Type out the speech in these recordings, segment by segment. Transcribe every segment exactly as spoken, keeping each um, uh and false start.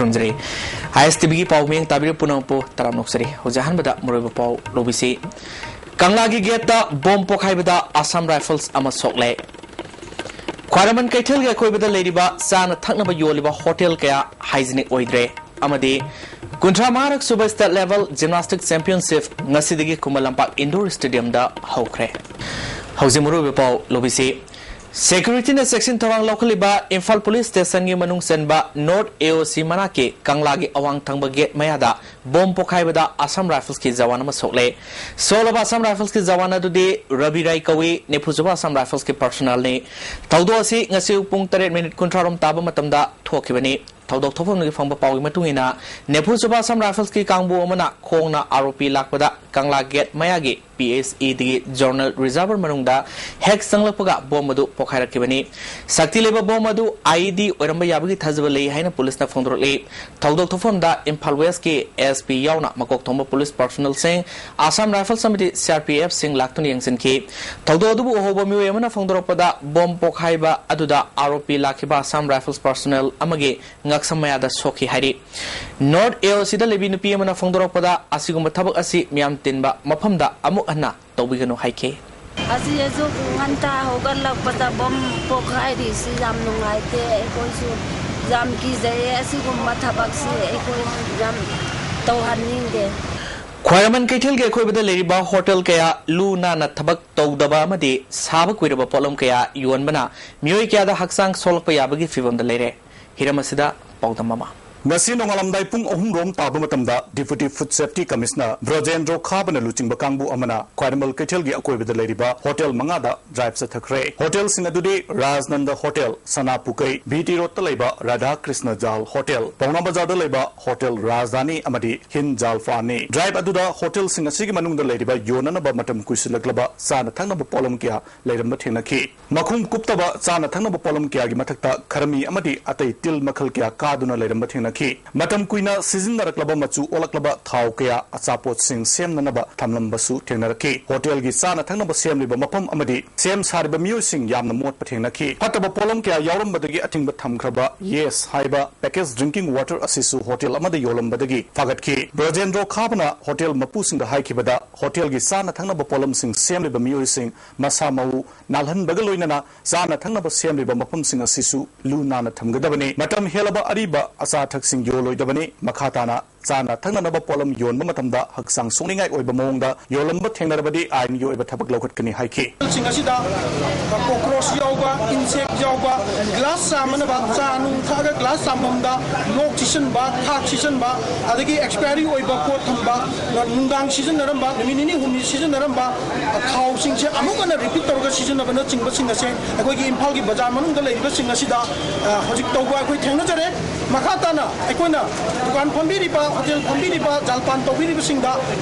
ꯈꯨꯔꯨꯝꯖꯔꯤ꯫ ꯑꯥꯏ ꯑꯦꯁ T ꯚꯤꯒꯤ ꯄꯥꯎ ꯃꯤꯌꯦꯡ ꯇꯥꯕꯤꯔꯤꯕ ꯄꯨꯝꯅꯃꯛꯄꯨ ꯇꯔꯥꯝꯅ ꯑꯣꯛꯆꯔꯤ꯫ ꯍꯧꯖꯤꯛ ꯑꯍꯥꯟꯕꯗ ꯃꯔꯨꯑꯣꯏꯕ ꯄꯥꯎ ꯂꯧꯕꯤꯁꯤ꯫ ꯀꯪꯂꯥꯒꯤ ꯒꯦꯠꯇ ꯕꯣꯝ ꯄꯣꯈꯥꯏꯕꯗ ꯑꯁꯥꯝ ꯔꯥꯏꯐꯜꯁ ꯑꯃ ꯁꯣꯛꯂꯦ꯫ ꯈ꯭ꯋꯥꯏꯔꯝꯕꯟ ꯀꯩꯊꯦꯜꯒꯤ ꯑꯀꯣꯏꯕꯗ ꯂꯩꯔꯤꯕ ꯆꯥꯅ ꯊꯛꯅꯕ ꯌꯣꯜꯂꯤꯕ ꯍꯣꯇꯦꯜ ꯀꯌꯥ ꯍꯥꯏꯖꯤꯅꯤꯛ ꯑꯣꯏꯗ꯭ꯔꯦ꯫ ꯑꯃꯗꯤ ꯀꯨꯟꯊ꯭ꯔꯥ ꯃꯉꯥꯔꯛ ꯁꯨꯕ ꯁ꯭ꯇꯦꯠ ꯂꯦꯚꯦꯜ ꯖꯤꯝꯅꯥꯁꯇꯤꯛ ꯆꯦꯝꯄꯤꯌꯟꯁꯤꯞ ꯉꯁꯤꯗꯒꯤ ꯈꯨꯃꯟ ꯂꯝꯄꯥꯛ ꯏꯟꯗꯣꯔ ꯁ꯭ꯇꯦꯗꯤꯌꯝꯗ ꯍꯧꯈ꯭ꯔꯦ꯫ ꯍꯧꯖꯤꯛ ꯃꯔꯨꯑꯣꯏꯕ ꯄꯥꯎ ꯂꯧꯕꯤꯁꯤ꯫ ꯁꯦꯀ꯭ꯌꯨꯔꯤꯇꯤꯅ ꯆꯦꯛꯁꯤꯟ ꯊꯧꯔꯥꯡ ꯂꯧꯈꯠꯂꯤꯕ ꯏꯝꯐꯥꯜ ꯄꯨꯂꯤꯁ ꯁ꯭ꯇꯦꯁꯟꯒꯤ ꯃꯅꯨꯡ ꯆꯟꯕ ꯅꯣꯔꯠ ꯑꯦ ꯑꯣ ꯁꯤ ꯃꯅꯥꯛꯀꯤ ꯀꯪꯂꯥꯒꯤ ꯑꯋꯥꯡ ꯊꯪꯕ ꯒꯦꯠ ꯃꯌꯥꯗ ꯕꯣꯝ ꯄꯣꯈꯥꯏꯕꯗ ꯑꯁꯥꯝ ꯔꯥꯏꯐꯜꯁꯀꯤ ꯖꯋꯥꯟ ꯑꯃ ꯁꯣꯛꯂꯦ꯫ ꯁꯣꯛꯂꯕ ꯑꯁꯥꯝ ꯔꯥꯏꯐꯜꯁꯀꯤ ꯖꯋꯥꯟ ꯑꯗꯨꯗꯤ ꯔꯕꯤ ꯔꯥꯏ ꯀꯧꯏ, ꯅꯤꯐꯨ ꯁꯨꯕ ꯑꯁꯥꯝ ꯔꯥꯏꯐꯜꯁꯀꯤ ꯄꯔꯁꯣꯅꯦꯜꯅꯤ꯫ ꯊꯧꯗꯣꯛ ꯑꯁꯤ ꯉꯁꯤ ꯄꯨꯡ ꯇꯔꯦꯠ ꯃꯤꯅꯤꯠ ꯀꯨꯟꯊ꯭ꯔꯥ ꯔꯣꯝ ꯇꯥꯕ ꯃꯇꯝꯗ ꯊꯣꯛꯈꯤꯕꯅꯤ꯫ ꯊꯧꯗꯣꯛ ꯊꯣꯛꯐꯝꯗꯒꯤ ꯐꯪꯕ ꯄꯥꯎꯒꯤ ꯃꯇꯨꯡ ꯏꯟꯅ, ꯅꯤꯐꯨ ꯁꯨꯕ ꯑꯁꯥꯝ ꯔꯥꯏꯐꯜꯁꯀꯤ ꯀꯥꯡꯕꯨ ꯑꯃꯅ ꯈꯣꯡꯅ ꯑꯥꯔ ꯑꯣ ꯄꯤ ꯂꯥꯛꯄꯗ ꯀꯪꯂꯥ ꯒꯦꯠ ꯃꯌꯥꯒꯤ ꯄꯤ ꯑꯦꯁ ꯏꯗꯒꯤ ꯖꯣꯔꯅꯦꯜ ꯔꯤꯖꯥꯔꯚꯔ ꯃꯅꯨꯡꯗ ꯍꯦꯛ ꯆꯪꯂꯛꯄꯒ ꯕꯣꯝ ꯑꯗꯨ ꯄꯣꯈꯥꯏꯔꯛꯈꯤꯕꯅꯤ꯫ ꯁꯛꯇꯤ ꯂꯩꯕ ꯕꯣꯝ ꯑꯗꯨ ꯑꯥꯏ ꯏ ꯗꯤ ꯑꯣꯏꯔꯝꯕ ꯌꯥꯕꯒꯤ ꯊꯥꯖꯕ ꯂꯩ ꯍꯥꯏꯅ ꯄꯨꯂꯤꯁꯅ ꯐꯣꯡꯗꯣꯔꯛꯂꯤ꯫ ꯊꯧꯗꯣꯛ ꯊꯣꯛꯐꯝꯗ ꯏꯝꯐꯥꯜ ꯋꯦꯁꯀꯤ ꯑꯦꯁ ꯄꯤ ꯌꯥꯎꯅ ꯃꯀꯣꯛ ꯊꯣꯡꯕ ꯄꯨꯂꯤꯁ ꯄꯥꯔꯁꯣꯅꯦꯜꯁꯤꯡ, ꯑꯁꯥꯝ ꯔꯥꯏꯐꯜꯁ ꯑꯃꯗꯤ ꯁꯤ ꯑꯥꯔ ꯄꯤ ꯑꯦꯐꯁꯤꯡ ꯂꯥꯛꯇꯨꯅ ꯌꯦꯡꯁꯤꯟꯈꯤ꯫ ꯊꯧꯗꯣꯛ ꯑꯗꯨꯕꯨ ꯎꯍꯧꯕ ꯃꯤꯑꯣꯏ ꯑꯃꯅ ꯐꯣꯡꯗꯣꯔꯛꯄꯗ, ꯕꯣꯝ ꯄꯣꯈꯥꯏꯕ ꯑꯗꯨꯗ ꯑꯥꯔ ꯑꯣ ꯄꯤ ꯂꯥꯛꯈꯤꯕ ꯑꯁꯥꯝ ꯔꯥꯏꯐꯜꯁ ꯄꯥꯔꯁꯣꯅꯦꯜ ꯑꯃꯒꯤ ꯉꯛꯁꯝ ꯃꯌꯥꯗ ꯁꯣꯛꯈꯤ ꯍꯥꯏꯔꯤ꯫ ꯅꯣꯔꯠ ꯑꯦ ꯑꯣ ꯁꯤꯗ ꯂꯩꯕꯤ ꯅꯨꯄꯤ ꯑꯃꯅ ꯐꯣꯡꯗꯣꯔꯛꯄꯗ, ꯑꯁꯤꯒꯨꯝꯕ ꯊꯕꯛ ꯑꯁꯤ ꯃꯤꯌꯥꯝ ꯇꯤꯟꯕ ꯃꯐꯝꯗ ꯑꯃꯨꯛ ꯍꯟꯅ ꯇꯧꯕꯤꯒꯅꯨ ꯍꯥꯏꯈꯤ꯫ ꯑꯁꯤ ꯑꯁꯨꯛ ꯉꯟꯇꯥ ꯍꯧꯒꯠꯂꯛꯄꯗ ꯕꯣꯝ ꯄꯣꯈꯥꯏꯔꯤꯁꯤ ꯌꯥꯝ ꯅꯨꯡꯉꯥꯏꯇꯦ꯫ ꯑꯩꯈꯣꯏꯁꯨ ꯌꯥꯝ ꯀꯤꯖꯩꯌꯦ꯫ ꯑꯁꯤꯒꯨꯝꯕ ꯊꯕꯛꯁꯤ ꯑꯩꯈꯣꯏ ꯌꯥꯝ ꯇꯧꯍꯟꯅꯤꯡꯗꯦ꯫ ꯈ꯭ꯋꯥꯏꯔꯝꯕꯟ ꯀꯩꯊꯦꯜꯒꯤ ꯑꯀꯣꯏꯕꯗ ꯂꯩꯔꯤꯕ ꯍꯣꯇꯦꯜ ꯀꯌꯥ ꯂꯨ ꯅꯥꯟꯅ ꯊꯕꯛ ꯇꯧꯗꯕ ꯑꯃꯗꯤ ꯁꯥꯕ ꯀꯨꯏꯔꯕ ꯄꯣꯠꯂꯝ ꯀꯌꯥ ꯌꯣꯟꯕꯅ ꯃꯤꯑꯣꯏ ꯀꯌꯥꯗ ꯍꯛꯆꯥꯡ ꯁꯣꯛꯂꯛꯄ ꯌꯥꯕꯒꯤ ꯐꯤꯚꯝꯗ ꯂꯩꯔꯦ꯫ ꯍꯤꯔꯝ ꯑꯁꯤꯗ ꯄꯥꯎꯗꯝ ꯑꯃ꯫ ꯉꯁꯤ ꯅꯣꯡꯉꯥꯜꯂꯝꯗꯥꯏ ꯄꯨꯡ ꯑꯍꯨꯝ ꯔꯣꯝ ꯇꯥꯕ ꯃꯇꯝꯗ Deputy Food Safety Commissioner ꯕ꯭ꯔꯖꯦꯟꯗ꯭ꯔꯣ ꯈꯥꯕꯅ ꯂꯨꯆꯤꯡꯕ ꯀꯥꯡꯕꯨ ꯑꯃꯅ ꯈ꯭ꯋꯥꯏꯔꯝꯕꯟ ꯀꯩꯊꯦꯜꯒꯤ ꯑꯀꯣꯏꯕꯗ ꯂꯩꯔꯤꯕ ꯍꯣꯇꯦꯜ ꯃꯉꯥꯗ ꯗ꯭ꯔꯥꯏꯚ ꯆꯠꯊꯈ꯭ꯔꯦ꯫ ꯍꯣꯇꯦꯜꯁꯤꯡ ꯑꯗꯨꯗꯤ ꯔꯥꯖꯅꯟꯗ ꯍꯣꯇꯦꯜ, ꯁꯅꯥꯄꯨꯀꯩ, ꯚꯤ ꯇꯤ ꯔꯣꯗꯇ ꯂꯩꯕ ꯔꯥꯙꯥ ꯀ꯭ꯔꯤꯁꯅ ꯖꯥꯜ ꯍꯣꯇꯦꯜ, ꯄꯥꯎꯅꯥ ꯕꯖꯥꯔꯗ ꯂꯩꯕ ꯍꯣꯇꯦꯜ ꯔꯥꯖꯙꯥꯅꯤ ꯑꯃꯗꯤ ꯍꯤꯟ ꯖꯥꯜ ꯐꯥꯟꯅꯤ꯫ ꯗ꯭ꯔꯥꯏꯚ ꯑꯗꯨꯗ ꯍꯣꯇꯦꯜꯁꯤꯡ ꯑꯁꯤꯒꯤ ꯃꯅꯨꯡꯗ ꯂꯩꯔꯤꯕ ꯌꯣꯟꯅꯅꯕ ꯃꯇꯝ ꯀꯨꯏꯁꯤꯜꯂꯛꯂꯕ ꯆꯥꯅ ꯊꯛꯅꯕ ꯄꯣꯠꯂꯝ ꯀꯌꯥ ꯂꯩꯔꯝꯕ ꯊꯦꯡꯅꯈꯤ꯫ ꯃꯈꯨꯝ ꯀꯨꯞꯇꯕ ꯆꯥꯅ ꯊꯛꯅꯕ ꯄꯣꯠꯂꯝ ꯀꯌꯥꯒꯤ ꯃꯊꯛꯇ ꯈꯔꯃꯤ ꯑꯃꯗꯤ ꯑꯇꯩ ꯇꯤꯜ ꯃꯈꯜ ꯀꯌꯥ ꯀꯥꯗꯨꯅ ꯂꯩꯔꯝꯕ ꯊꯦꯡꯅꯈꯤ꯫ ꯈꯤ꯫ ꯃꯇꯝ ꯀꯨꯏꯅ ꯁꯤꯖꯤꯟꯅꯔꯛꯂꯕ ꯃꯆꯨ ꯑꯣꯜꯂꯛꯂꯕ ꯊꯥꯎ ꯀꯌꯥ ꯑꯆꯥꯄꯣꯠꯁꯤꯡ ꯁꯦꯝꯅꯅꯕ ꯊꯝꯂꯝꯕꯁꯨ ꯊꯦꯡꯅꯔꯛꯈꯤ꯫ ꯍꯣꯇꯦꯜꯒꯤ ꯆꯥꯅ ꯊꯛꯅꯕ ꯁꯦꯝꯂꯤꯕ ꯃꯐꯝ ꯑꯃꯗꯤ ꯁꯦꯝ ꯁꯥꯔꯤꯕ ꯃꯤꯑꯣꯏꯁꯤꯡ ꯌꯥꯝꯅ ꯃꯣꯠꯄ ꯊꯦꯡꯅꯈꯤ꯫ ꯐꯠꯇꯕ ꯄꯣꯠꯂꯝ ꯀꯌꯥ ꯌꯥꯎꯔꯝꯕꯗꯒꯤ ꯑꯊꯤꯡꯕ ꯊꯝꯈ꯭ꯔꯕ ꯌꯦꯁ ꯍꯥꯏꯕ package drinking water ꯑꯁꯤꯁꯨ ꯍꯣꯇꯦꯜ ꯑꯃꯗ ꯌꯣꯜꯂꯝꯕꯗꯒꯤ ꯐꯥꯒꯠꯈꯤ꯫ ꯕ꯭ꯔꯖꯦꯟꯗ꯭ꯔꯣ ꯈꯥꯕꯅ ꯍꯣꯇꯦꯜ ꯃꯄꯨꯁꯤꯡꯗ ꯍꯥꯏꯈꯤꯕꯗ, ꯍꯣꯇꯦꯜꯒꯤ ꯆꯥꯅ ꯊꯛꯅꯕ ꯄꯣꯠꯂꯝꯁꯤꯡ ꯁꯦꯝꯂꯤꯕ ꯃꯤꯑꯣꯏꯁꯤꯡ ꯃꯁꯥ ꯃꯎ ꯅꯥꯜꯍꯟꯕꯒ ꯂꯣꯏꯅꯅ ꯆꯥꯅ ꯊꯛꯅꯕ ꯁꯦꯝꯂꯤꯕ ꯃꯐꯝꯁꯤꯡ ꯑꯁꯤꯁꯨ ꯂꯨ ꯅꯥꯟꯅ ꯊꯝꯒꯗꯕꯅꯤ꯫ ꯃꯇꯝ ꯍꯦꯜꯂꯕ ꯑꯔꯤꯕ ꯑꯆꯥ ꯑꯊꯛꯁꯤꯡ ꯌꯣꯜꯂꯣꯏꯗꯕꯅꯤ꯫ ꯃꯈꯥ ꯇꯥꯅ ꯆꯥꯅ ꯊꯛꯅꯅꯕ ꯄꯣꯠꯂꯝ ꯌꯣꯟꯕ ꯃꯇꯝꯗ ꯍꯛꯆꯥꯡ ꯁꯣꯛꯅꯤꯡꯉꯥꯏ ꯑꯣꯏꯕ ꯃꯑꯣꯡꯗ ꯌꯣꯜꯂꯝꯕ ꯊꯦꯡꯅꯔꯕꯗꯤ ꯑꯥꯏꯟꯒꯤ ꯑꯣꯏꯕ ꯊꯕꯛ ꯂꯧꯈꯠꯀꯅꯤ ꯍꯥꯏꯈꯤ꯫ ꯁꯤꯡ ꯑꯁꯤꯗ ꯀꯣꯀ꯭ꯔꯣꯁ ꯌꯥꯎꯕ, ꯏꯟꯁꯦꯛ ꯌꯥꯎꯕ, ꯒ꯭ꯂꯥꯁ ꯆꯥꯝꯃꯅꯕ, ꯆꯥ ꯅꯨꯡ ꯊꯛꯑꯒ ꯒ꯭ꯂꯥꯁ ꯆꯥꯝꯐꯝꯗ ꯂꯣꯛ ꯁꯤꯖꯤꯟꯕ, ꯊꯥꯛ ꯁꯤꯖꯤꯟꯕ, ꯑꯗꯒꯤ ꯑꯦꯛꯁꯄꯥꯏꯔꯤ ꯑꯣꯏꯕ ꯄꯣꯠ ꯊꯝꯕ, ꯅꯨꯡꯗꯥꯡ ꯁꯤꯖꯤꯟꯅꯔꯝꯕ, ꯅꯨꯃꯤꯠ ꯅꯤꯅꯤ ꯍꯨꯝꯅꯤ ꯁꯤꯖꯤꯟꯅꯔꯝꯕ ꯊꯥꯎꯁꯤꯡꯁꯦ ꯑꯃꯨꯛ ꯍꯟꯅ ꯔꯤꯄꯤꯠ ꯇꯧꯔꯒ ꯁꯤꯖꯤꯟꯅꯕꯅꯆꯤꯡꯕꯁꯤꯡ ꯑꯁꯦ ꯑꯩꯈꯣꯏꯒꯤ ꯏꯝꯐꯥꯜꯒꯤ ꯕꯖꯥꯔ ꯃꯅꯨꯡꯗ ꯂꯩꯔꯤꯕꯁꯤꯡ ꯑꯁꯤꯗ, ꯑ, ꯍꯧꯖꯤꯛ ꯇꯧꯕ ꯑꯩꯈꯣꯏ ꯊꯦꯡꯅꯖꯔꯦ꯫ ꯃꯈꯥ ꯇꯥꯅ ꯑꯩꯈꯣꯏꯅ ꯗꯨꯀꯥꯟ ꯐꯝꯕꯤꯔꯤꯕ, ꯍꯣꯇꯦꯜ ꯐꯝꯕꯤꯔꯤꯕ, ꯖꯜꯄꯥꯟ ꯇꯧꯕꯤꯔꯤꯕꯁꯤꯡꯗ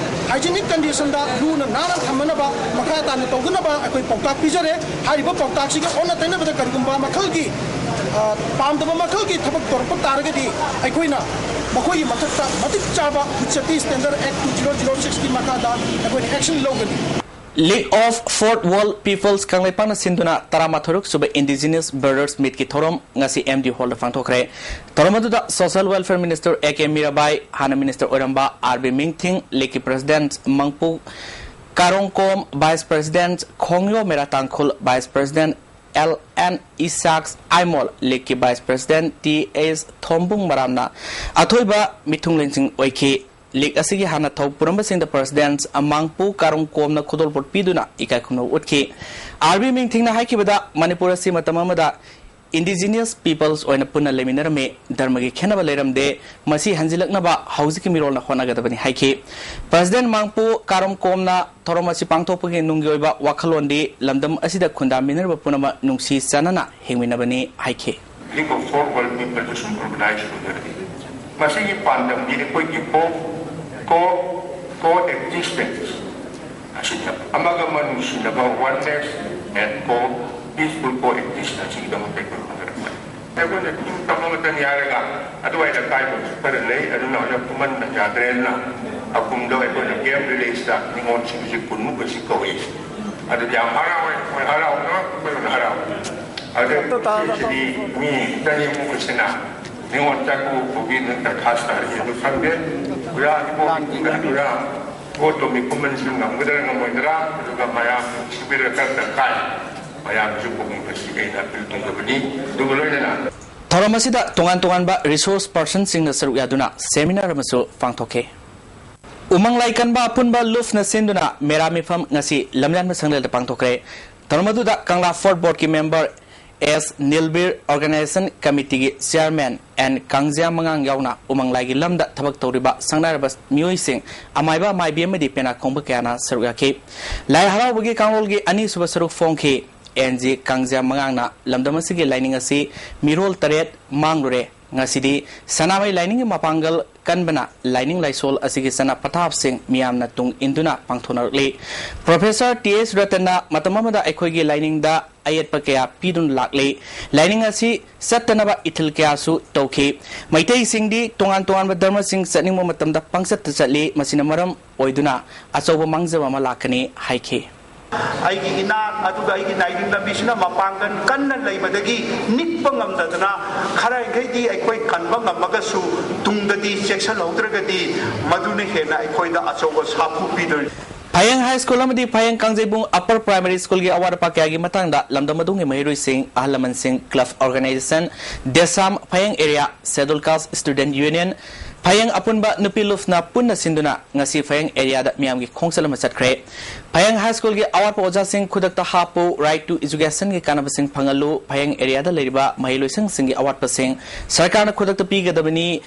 ꯍꯥꯏꯖꯤꯅꯤꯛ ꯀꯟꯗꯤꯁꯟꯗ ꯂꯨꯅ ꯅꯥꯟꯅ ꯊꯝꯅꯅꯕ ꯃꯈꯥ ꯇꯥꯅ ꯇꯧꯗꯅꯕ ꯑꯩꯈꯣꯏ ꯄꯥꯎꯇꯥꯛ ꯄꯤꯖꯔꯦ꯫ ꯍꯥꯏꯔꯤꯕ ꯄꯥꯎꯇꯥꯛꯁꯤꯒ ꯑꯣꯟꯅ ꯇꯩꯅꯕꯗ ꯀꯔꯤꯒꯨꯝꯕ ꯃꯈꯜꯒꯤ, ꯑ, ꯄꯥꯝꯗꯕ ꯃꯈꯜꯒꯤ ꯊꯕꯛ ꯇꯧꯔꯛꯄ ꯇꯥꯔꯒꯗꯤ ꯑꯩꯈꯣꯏꯅ ꯃꯈꯣꯏꯒꯤ ꯃꯊꯛꯇ ꯃꯇꯤꯛ ꯆꯥꯕ Food Safety Standard Act two zero zero six ꯀꯤ ꯃꯈꯥꯗ ꯑꯩꯈꯣꯏꯅ action ꯂꯧꯒꯅꯤ꯫ League of Fourth Wall Peoples ꯀꯪꯂꯩꯄꯥꯛꯅ ꯁꯤꯟꯗꯨꯅ ꯇꯔꯥꯃꯥꯊꯣꯏꯔꯛ ꯁꯨꯕ Indigenous Brothers Meet ꯀꯤ ꯊꯧꯔꯝ ꯉꯁꯤ M D Hall ꯗ ꯄꯥꯡꯊꯣꯛꯈ꯭ꯔꯦ꯫ ꯊꯧꯔꯝ ꯑꯗꯨꯗ Social Welfare Minister A K Mirabai, ꯍꯥꯟꯅ Minister ꯑꯣꯏꯔꯝꯕ R B ꯃꯤꯡꯊꯤꯡ, ꯂꯤꯛꯀꯤ President ꯃꯪꯄꯨ ꯀꯥꯔꯣꯡꯀꯣꯝ, Vice President ꯈꯣꯡꯌꯣ ꯃꯦꯔꯥ ꯇꯥꯡꯈꯨꯜ, Vice President L N Isaacs Aimol, ꯂꯤꯛꯀꯤ Vice President T H ꯊꯣꯝꯕꯨꯡ ꯃꯔꯥꯝꯅ ꯑꯊꯣꯏꯕ ꯃꯤꯊꯨꯡꯂꯦꯟꯁꯤꯡ ꯑꯣꯏꯈꯤ꯫ ꯂꯤꯛ ꯑꯁꯤꯒꯤ ꯍꯥꯟꯅ ꯊꯧ ꯄꯨꯔꯝꯕꯁꯤꯡꯗ President ꯃꯥꯡꯄꯨ ꯀꯥꯔꯨꯡꯀꯣꯝꯅ ꯈꯨꯗꯣꯜꯄꯣꯠ ꯄꯤꯗꯨꯅ ꯏꯀꯥꯏ ꯈꯨꯝꯅꯧ ꯎꯠꯈꯤ꯫ R B ꯃꯤꯡꯊꯤꯡꯅ ꯍꯥꯏꯈꯤꯕꯗ, ꯃꯅꯤꯄꯨꯔ ꯑꯁꯤ ꯃꯇꯝ ꯑꯃꯗ Indigenous Peoples ꯑꯣꯏꯅ ꯄꯨꯟꯅ ꯂꯩꯃꯤꯟꯅꯔꯝꯃꯤ꯫ ꯙꯔꯃꯒꯤ ꯈꯦꯠꯅꯕ ꯂꯩꯔꯝꯗꯦ꯫ ꯃꯁꯤ ꯍꯟꯖꯤꯜꯂꯛꯅꯕ ꯍꯧꯖꯤꯛꯀꯤ ꯃꯤꯔꯣꯜꯅ ꯍꯣꯠꯅꯒꯗꯕꯅꯤ ꯍꯥꯏꯈꯤ꯫ President ꯃꯥꯡꯄꯨ ꯀꯥꯔꯣꯝꯀꯣꯝꯅ ꯊꯧꯔꯝ ꯑꯁꯤ ꯄꯥꯡꯊꯣꯛꯄꯒꯤ ꯅꯨꯡꯒꯤ ꯑꯣꯏꯕ ꯋꯥꯈꯜꯂꯣꯟꯗꯤ ꯂꯝꯗꯝ ꯑꯁꯤꯗ ꯈꯨꯟꯗꯥꯃꯤꯟꯅꯔꯤꯕ ꯄꯨꯝꯅꯃꯛ ꯅꯨꯡꯁꯤ ꯆꯥꯟꯅꯅ ꯍꯤꯡꯃꯤꯟꯅꯕꯅꯤ ꯍꯥꯏꯈꯤ꯫ League of Fourth Wall Peoples ꯁꯨꯝ organize ꯑꯣꯏꯖꯔꯤ꯫ ꯃꯁꯤꯒꯤ ꯄꯥꯟꯗꯝꯗꯤ ꯑꯩꯈꯣꯏꯒꯤ co, co, co existence ꯑꯁꯤꯅꯤ꯫ ꯑꯃꯒ ꯑꯃ ꯅꯨꯡꯁꯤꯅꯕ, oneness and co, peaceful co exist ꯑꯁꯤꯒꯤꯗꯃꯛꯇ ꯑꯩꯈꯣꯏ ꯍꯣꯠꯅꯔꯛꯄꯅꯤ꯫ ꯑꯩꯈꯣꯏꯅ ꯆꯤꯡ ꯇꯝ ꯑꯃꯇꯪ ꯌꯥꯔꯒ ꯑꯗꯨꯋꯥꯏꯗ ꯀꯥꯏꯕꯁꯨ ꯈꯔ ꯂꯩ, ꯑꯗꯨꯅ ꯍꯧꯖꯤꯛ ꯈꯨꯃꯟꯅ ꯌꯥꯗ꯭ꯔꯦꯅ ꯑꯀꯨꯝꯗꯣ ꯑꯩꯈꯣꯏꯅ ꯀꯦꯝ ꯚꯤꯂꯦꯖꯇ ꯅꯤꯉꯣꯜ ꯁꯤꯕꯁꯤ ꯀꯨꯟꯃꯨꯛ ꯑꯁꯤ ꯀꯧꯏ꯫ ꯑꯗꯨꯗꯤ ꯌꯥꯝ ꯍꯔꯥꯎꯋꯦ, ꯑꯩꯈꯣꯏ ꯍꯔꯥꯎꯅ ꯑꯩꯈꯣꯏꯅ ꯍꯔꯥꯎꯋꯦ꯫ ꯑꯗꯨ ꯁꯤꯗꯤ ꯃꯤ ꯆꯅꯤꯃꯨꯛ ꯑꯁꯤꯅ ꯅꯤꯉꯣꯜ ꯆꯥꯛꯀꯧꯕꯒꯤ ꯅꯠꯇ꯭ꯔ ꯈꯥꯁ ꯇꯥꯔꯤꯁꯦ ꯑꯗꯨ ꯈꯪꯗꯦ꯫ ꯄꯨꯔꯥ ꯏꯕꯣꯛ ꯄꯨꯔꯥ ꯄꯣꯠꯇꯣ ꯃꯤꯈꯨꯃꯟꯁꯨ ꯉꯝꯒꯗ꯭ꯔꯥ ꯉꯝꯃꯣꯏꯗ꯭ꯔꯥ, ꯑꯗꯨꯒ ꯃꯌꯥꯝ ꯁꯤꯕꯤꯔ ꯀꯔꯝꯅ ꯀꯥꯏ ꯃꯌꯥꯝꯁꯨ ꯄꯨꯛꯅꯤꯡ ꯑꯁꯤ ꯑꯩꯅ ꯑꯄꯤꯜ ꯇꯧꯖꯕꯅꯤ꯫ ꯑꯗꯨꯒ ꯂꯣꯏꯅꯅ ꯊꯧꯔꯝ ꯑꯁꯤꯗ ꯇꯣꯉꯥꯟ ꯇꯣꯉꯥꯟꯕ ꯔꯤꯁꯣꯔꯁ ꯄꯔꯁꯟꯁꯤꯡꯅ ꯁꯔꯨꯛ ꯌꯥꯗꯨꯅ ꯁꯦꯃꯤꯅꯥꯔ ꯑꯃꯁꯨ ꯄꯥꯡꯊꯣꯛꯈꯤ꯫ ꯎꯃꯪ ꯂꯥꯏ ꯀꯟꯕ ꯑꯄꯨꯟꯕ ꯂꯨꯞꯅ ꯁꯤꯟꯗꯨꯅ ꯃꯦꯔꯥ ꯃꯤꯐꯝ ꯉꯁꯤ ꯂꯝꯌꯥꯟꯕ ꯁꯪꯂꯦꯜꯗ ꯄꯥꯡꯊꯣꯛꯈ꯭ꯔꯦ꯫ ꯊꯧꯔꯝ ꯑꯗꯨꯗ ꯀꯪꯂꯥ ꯐꯣꯔꯠ ꯕꯣꯔꯗꯀꯤ ꯃꯦꯝꯕꯔ ꯑꯦꯁ ꯅꯤꯜꯕꯤꯔ, ꯑꯣꯔꯒꯅꯥꯏꯖꯦꯁꯟ ꯀꯃꯤꯇꯤꯒꯤ ꯆꯤꯌꯥꯔꯃꯦꯟ ꯑꯦꯟ ꯀꯥꯡꯖꯤꯌꯥ ꯃꯉꯥꯡ ꯌꯥꯎꯅ ꯎꯃꯪ ꯂꯥꯏꯒꯤ ꯂꯝꯗ ꯊꯕꯛ ꯇꯧꯔꯤꯕ ꯁꯪꯅꯥꯏꯔꯕ ꯃꯤꯑꯣꯏꯁꯤꯡ, ꯑꯃꯥꯏꯕ ꯑꯃꯥꯏꯕꯤ ꯑꯃꯗꯤ ꯄꯦꯅꯥ ꯈꯣꯡꯕ ꯀꯌꯥꯅ ꯁꯔꯨꯛ ꯌꯥꯈꯤ꯫ ꯂꯥꯏ ꯍꯔꯥꯎꯕꯒꯤ ꯀꯥꯡꯂꯣꯜꯒꯤ ꯑꯅꯤꯁꯨꯕ ꯁꯔꯨꯛ ꯐꯣꯡꯈꯤ꯫ ꯑꯦꯟ ꯖꯤ ꯀꯥꯡꯖꯤꯌꯥ ꯃꯉꯥꯡꯅ ꯂꯝꯗꯝ ꯑꯁꯤꯒꯤ ꯂꯥꯏꯅꯤꯡ ꯑꯁꯤ ꯃꯤꯔꯣꯜ ꯇꯔꯦꯠ ꯃꯥꯡꯂꯨꯔꯦ꯫ ꯉꯁꯤꯗꯤ ꯁꯅꯥꯃꯍꯤ ꯂꯥꯏꯅꯤꯡꯒꯤ ꯃꯄꯥꯡꯒꯜ ꯀꯟꯕꯅ ꯂꯥꯏꯅꯤꯡ ꯂꯥꯏꯁꯣꯜ ꯑꯁꯤꯒꯤ ꯆꯠꯅ ꯄꯊꯥꯞꯁꯤꯡ ꯃꯤꯌꯥꯝꯅ ꯇꯨꯡ ꯏꯟꯗꯨꯅ ꯄꯥꯡꯊꯣꯛꯅꯔꯛꯂꯤ꯫ ꯄ꯭ꯔꯣꯐꯦꯁꯔ ꯇꯤ ꯑꯦꯁ ꯔꯇꯟꯅ ꯃꯇꯝ ꯑꯃꯗ ꯑꯩꯈꯣꯏꯒꯤ ꯂꯥꯏꯅꯤꯡꯗ ꯑꯌꯦꯠꯄ ꯀꯌꯥ ꯄꯤꯗꯨꯅ ꯂꯥꯛꯂꯤ꯫ ꯂꯥꯏꯅꯤꯡ ꯑꯁꯤ ꯆꯠꯇꯅꯕ ꯏꯊꯤꯜ ꯀꯌꯥꯁꯨ ꯇꯧꯈꯤ꯫ ꯃꯩꯇꯩꯁꯤꯡꯗꯤ ꯇꯣꯉꯥꯟ ꯇꯣꯉꯥꯟꯕ ꯙꯔꯃꯁꯤꯡ ꯆꯠꯅꯤꯡꯕ ꯃꯇꯝꯗ ꯄꯪꯆꯠꯇ ꯆꯠꯂꯤ꯫ ꯃꯁꯤꯅ ꯃꯔꯝ ꯑꯣꯏꯗꯨꯅ ꯑꯆꯧꯕ ꯃꯥꯡꯖꯕ ꯑꯃ ꯂꯥꯛꯀꯅꯤ ꯍꯥꯏꯈꯤ꯫ ꯑꯩꯒꯤ ꯏꯅꯥꯠ ꯑꯗꯨꯒ ꯑꯩꯒꯤ ꯂꯥꯏꯅꯤꯡ ꯂꯝꯕꯤꯁꯤꯅ ꯃꯄꯥꯡꯒꯜ ꯀꯟꯅ ꯂꯩꯕꯗꯒꯤ ꯅꯤꯛꯄ ꯉꯝꯗꯗꯅ ꯈꯔ ꯌꯥꯡꯈꯩꯗꯤ ꯑꯩꯈꯣꯏ ꯀꯟꯕ ꯉꯝꯃꯒꯁꯨ ꯇꯨꯡꯗꯗꯤ ꯆꯦꯛꯁꯤꯜꯍꯧꯗ꯭ꯔꯒꯗꯤ ꯃꯗꯨꯅ ꯍꯦꯟꯅ ꯑꯩꯈꯣꯏꯗ ꯑꯆꯧꯕ ꯁꯥꯐꯨ ꯄꯤꯗꯣꯏꯅꯤ꯫ ꯐꯌꯦꯡ ꯍꯥꯏ ꯁ꯭ꯀꯨꯜ ꯑꯃꯗꯤ ꯐꯌꯦꯡ ꯀꯥꯡꯖꯩꯕꯨꯡ ꯑꯄꯔ ꯄ꯭ꯔꯥꯏꯃꯥꯔꯤ ꯁ꯭ꯀꯨꯜꯒꯤ ꯑꯋꯥꯠ ꯑꯄꯥ ꯀꯌꯥꯒꯤ ꯃꯇꯥꯡꯗ ꯂꯝꯗꯝ ꯑꯗꯨꯒꯤ ꯃꯍꯩꯔꯣꯏꯁꯤꯡ, ꯑꯍꯜ ꯂꯃꯟꯁꯤꯡ, ꯀ꯭ꯂꯕ ꯑꯣꯔꯒꯅꯥꯏꯖꯦꯁꯟ, ꯗꯦꯁꯥꯝ ꯐꯌꯦꯡ ꯑꯦꯔꯤꯌꯥ ꯁꯦꯗꯨꯜ ꯀꯥꯁ ꯁ꯭ꯇꯨꯗꯦꯟꯠ ꯌꯨꯅꯤꯌꯟ, ꯐꯌꯦꯡ ꯑꯄꯨꯟꯕ ꯅꯨꯄꯤ ꯂꯨꯞꯅ ꯄꯨꯟꯅ ꯁꯤꯟꯗꯨꯅ ꯉꯁꯤ ꯐꯌꯦꯡ ꯑꯦꯔꯤꯌꯥꯗ ꯃꯤꯌꯥꯝꯒꯤ ꯈꯣꯡꯆꯠ ꯑꯃ ꯆꯠꯈ꯭ꯔꯦ꯫ ꯐꯌꯦꯡ ꯍꯥꯏ ꯁ꯭ꯀꯨꯜꯒꯤ ꯑꯋꯥꯠꯄ ꯑꯣꯖꯥꯁꯤꯡ ꯈꯨꯗꯛꯇ ꯍꯥꯞꯄꯨ, ꯔꯥꯏꯠ ꯇꯨ ꯏꯖꯨꯀꯦꯁꯟꯒꯤ ꯀꯥꯟꯅꯕꯁꯤꯡ ꯐꯪꯍꯜꯂꯨ, ꯐꯌꯦꯡ ꯑꯦꯔꯤꯌꯥꯗ ꯂꯩꯔꯤꯕ ꯃꯍꯩꯂꯣꯏꯁꯪꯁꯤꯡꯒꯤ ꯑꯋꯥꯠꯄꯁꯤꯡ ꯁꯔꯀꯥꯔꯅ ꯈꯨꯗꯛꯇ ꯄꯤꯒꯗꯕꯅꯤ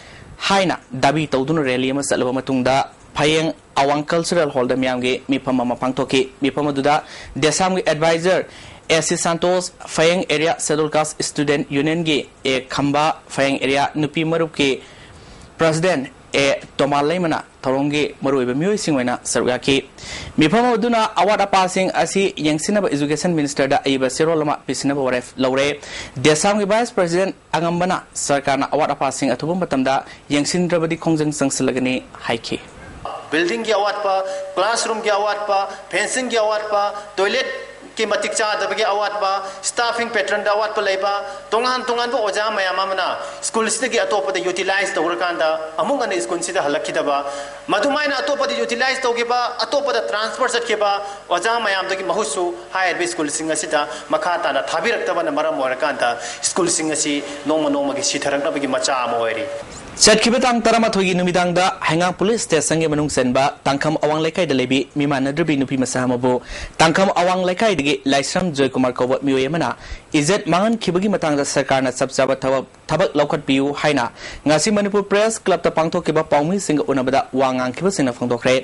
ꯍꯥꯏꯅ ꯗꯥꯕꯤ ꯇꯧꯗꯨꯅ ꯔꯦꯂꯤ ꯑꯃ ꯆꯠꯂꯕ ꯃꯇꯨꯡꯗ ꯐꯌꯦꯡ ꯑꯋꯥꯡ ꯀꯜꯆꯔꯦꯜ ꯍꯣꯜꯗ ꯃꯤꯌꯥꯝꯒꯤ ꯃꯤꯐꯝ ꯑꯃ ꯄꯥꯡꯊꯣꯛꯈꯤ꯫ ꯃꯤꯐꯝ ꯑꯗꯨꯗ ꯗꯦꯁꯥꯝꯒꯤ ꯑꯦꯗꯚꯥꯏꯖꯔ ꯑꯦ ꯁꯤ ꯁꯥꯟꯇꯣꯁ, ꯐꯌꯦꯡ ꯑꯦꯔꯤꯌꯥ ꯁꯦꯗꯨꯜ ꯀꯥꯁ ꯁ꯭ꯇꯨꯗꯦꯟꯠ ꯌꯨꯅꯤꯌꯟꯒꯤ ꯑꯦ ꯈꯝꯕ, ꯐꯌꯦꯡ ꯑꯦꯔꯤꯌꯥ ꯅꯨꯄꯤ ꯃꯔꯨꯞꯀꯤ ꯄ꯭ꯔꯁꯤꯗꯦꯟꯠ ꯑꯦ ꯇꯣꯃꯥ ꯂꯩꯃꯅ ꯊꯧꯔꯝꯒꯤ ꯃꯔꯨꯑꯣꯏꯕ ꯃꯤꯑꯣꯏꯁꯤꯡ ꯑꯣꯏꯅ ꯁꯔꯨꯛ ꯌꯥꯈꯤ꯫ ꯃꯤꯐꯝ ꯑꯗꯨꯅ ꯑꯋꯥꯠ ꯑꯄꯥꯁꯤꯡ ꯑꯁꯤ ꯌꯦꯡꯁꯤꯟꯅꯕ Education Ministerꯗ ꯑꯏꯕ ꯆꯦꯔꯣꯜ ꯑꯃ ꯄꯤꯁꯤꯟꯅꯕ ꯋꯥꯔꯦꯞ ꯂꯧꯔꯦ꯫ ꯗꯦꯁꯥꯝꯒꯤ Vice President ꯑꯉꯝꯕꯅ ꯁꯔꯀꯥꯔꯅ ꯑꯋꯥꯠ ꯑꯄꯥꯁꯤꯡ ꯑꯊꯨꯕ ꯃꯇꯝꯗ ꯌꯦꯡꯁꯤꯟꯗ꯭ꯔꯕꯗꯤ ꯈꯣꯡꯖꯪ ꯆꯪꯁꯤꯜꯂꯒꯅꯤ ꯍꯥꯏꯈꯤ꯫ Buildingꯒꯤ ꯑꯋꯥꯠꯄ, classroomꯒꯤ ꯑꯋꯥꯠꯄ, fencingꯒꯤ ꯑꯋꯥꯠꯄ, toiletꯀꯤ ꯃꯇꯤꯛ ꯆꯥꯗꯕꯒꯤ ꯑꯋꯥꯠꯄ, staffing patternꯗ ꯑꯋꯥꯠꯄ ꯂꯩꯕ, ꯇꯣꯉꯥꯟ ꯇꯣꯉꯥꯟꯕ ꯑꯣꯖꯥ ꯃꯌꯥꯝ ꯑꯃꯅ schoolꯁꯤꯗꯒꯤ ꯑꯇꯣꯞꯄꯗ utilize ꯇꯧꯔꯀꯥꯟꯗ ꯑꯃꯨꯛ ꯍꯟꯅ schoolꯁꯤꯗ ꯍꯜꯂꯛꯈꯤꯗꯕ, ꯃꯗꯨꯃꯥꯏꯅ ꯑꯇꯣꯞꯄꯗ utilize ꯇꯧꯈꯤꯕ, ꯑꯇꯣꯞꯄꯗ transfer ꯆꯠꯈꯤꯕ ꯑꯣꯖꯥ ꯃꯌꯥꯝꯗꯨꯒꯤ ꯃꯍꯨꯠꯁꯨ ꯍꯥꯏꯔꯤꯕ schoolꯁꯤꯡ ꯑꯁꯤꯗ ꯃꯈꯥ ꯇꯥꯅ ꯊꯥꯕꯤꯔꯛꯇꯕꯅ ꯃꯔꯝ ꯑꯣꯏꯔꯀꯥꯟꯗ schoolꯁꯤꯡ ꯑꯁꯤ ꯅꯣꯡꯃ ꯅꯣꯡꯃꯒꯤ ꯁꯤꯊꯔꯛꯅꯕꯒꯤ ꯃꯆꯥꯛ ꯑꯃ ꯑꯣꯏꯔꯤ꯫ ꯆꯠꯈꯤꯕ ꯇꯥꯡ ꯇꯔꯥꯃꯥꯊꯣꯏꯒꯤ ꯅꯨꯃꯤꯗꯥꯡꯗ ꯍꯩꯉꯥꯡ police stationꯒꯤ ꯃꯅꯨꯡ ꯆꯟꯕ ꯇꯥꯡꯈꯝ ꯑꯋꯥꯡ ꯂꯩꯀꯥꯏꯗ ꯂꯩꯕꯤ ꯃꯤꯃꯥꯟꯅꯗ꯭ꯔꯕꯤ ꯅꯨꯄꯤ ꯃꯆꯥ ꯑꯃꯕꯨ ꯇꯥꯡꯈꯝ ꯑꯋꯥꯡ ꯂꯩꯀꯥꯏꯗꯒꯤ ꯂꯥꯏꯁ꯭ꯔꯝ ꯖꯣꯏꯀꯨꯃꯥꯔ ꯀꯧꯕ ꯃꯤꯑꯣꯏ ꯑꯃꯅ ꯏꯖꯠ ꯃꯥꯡꯍꯟꯈꯤꯕꯒꯤ ꯃꯇꯥꯡꯗ ꯁꯔꯀꯥꯔꯅ ꯆꯞ ꯆꯥꯕ ꯊꯕꯛ ꯊꯕꯛ ꯂꯧꯈꯠꯄꯤꯌꯨ ꯍꯥꯏꯅ ꯉꯁꯤ ꯃꯅꯤꯄꯨꯔ Press Clubꯇ ꯄꯥꯡꯊꯣꯛꯈꯤꯕ ꯄꯥꯎꯃꯤꯁꯤꯡꯒ ꯎꯅꯕꯗ ꯋꯥ ꯉꯥꯡꯈꯤꯕꯁꯤꯡꯅ ꯐꯣꯡꯗꯣꯛꯈ꯭ꯔꯦ꯫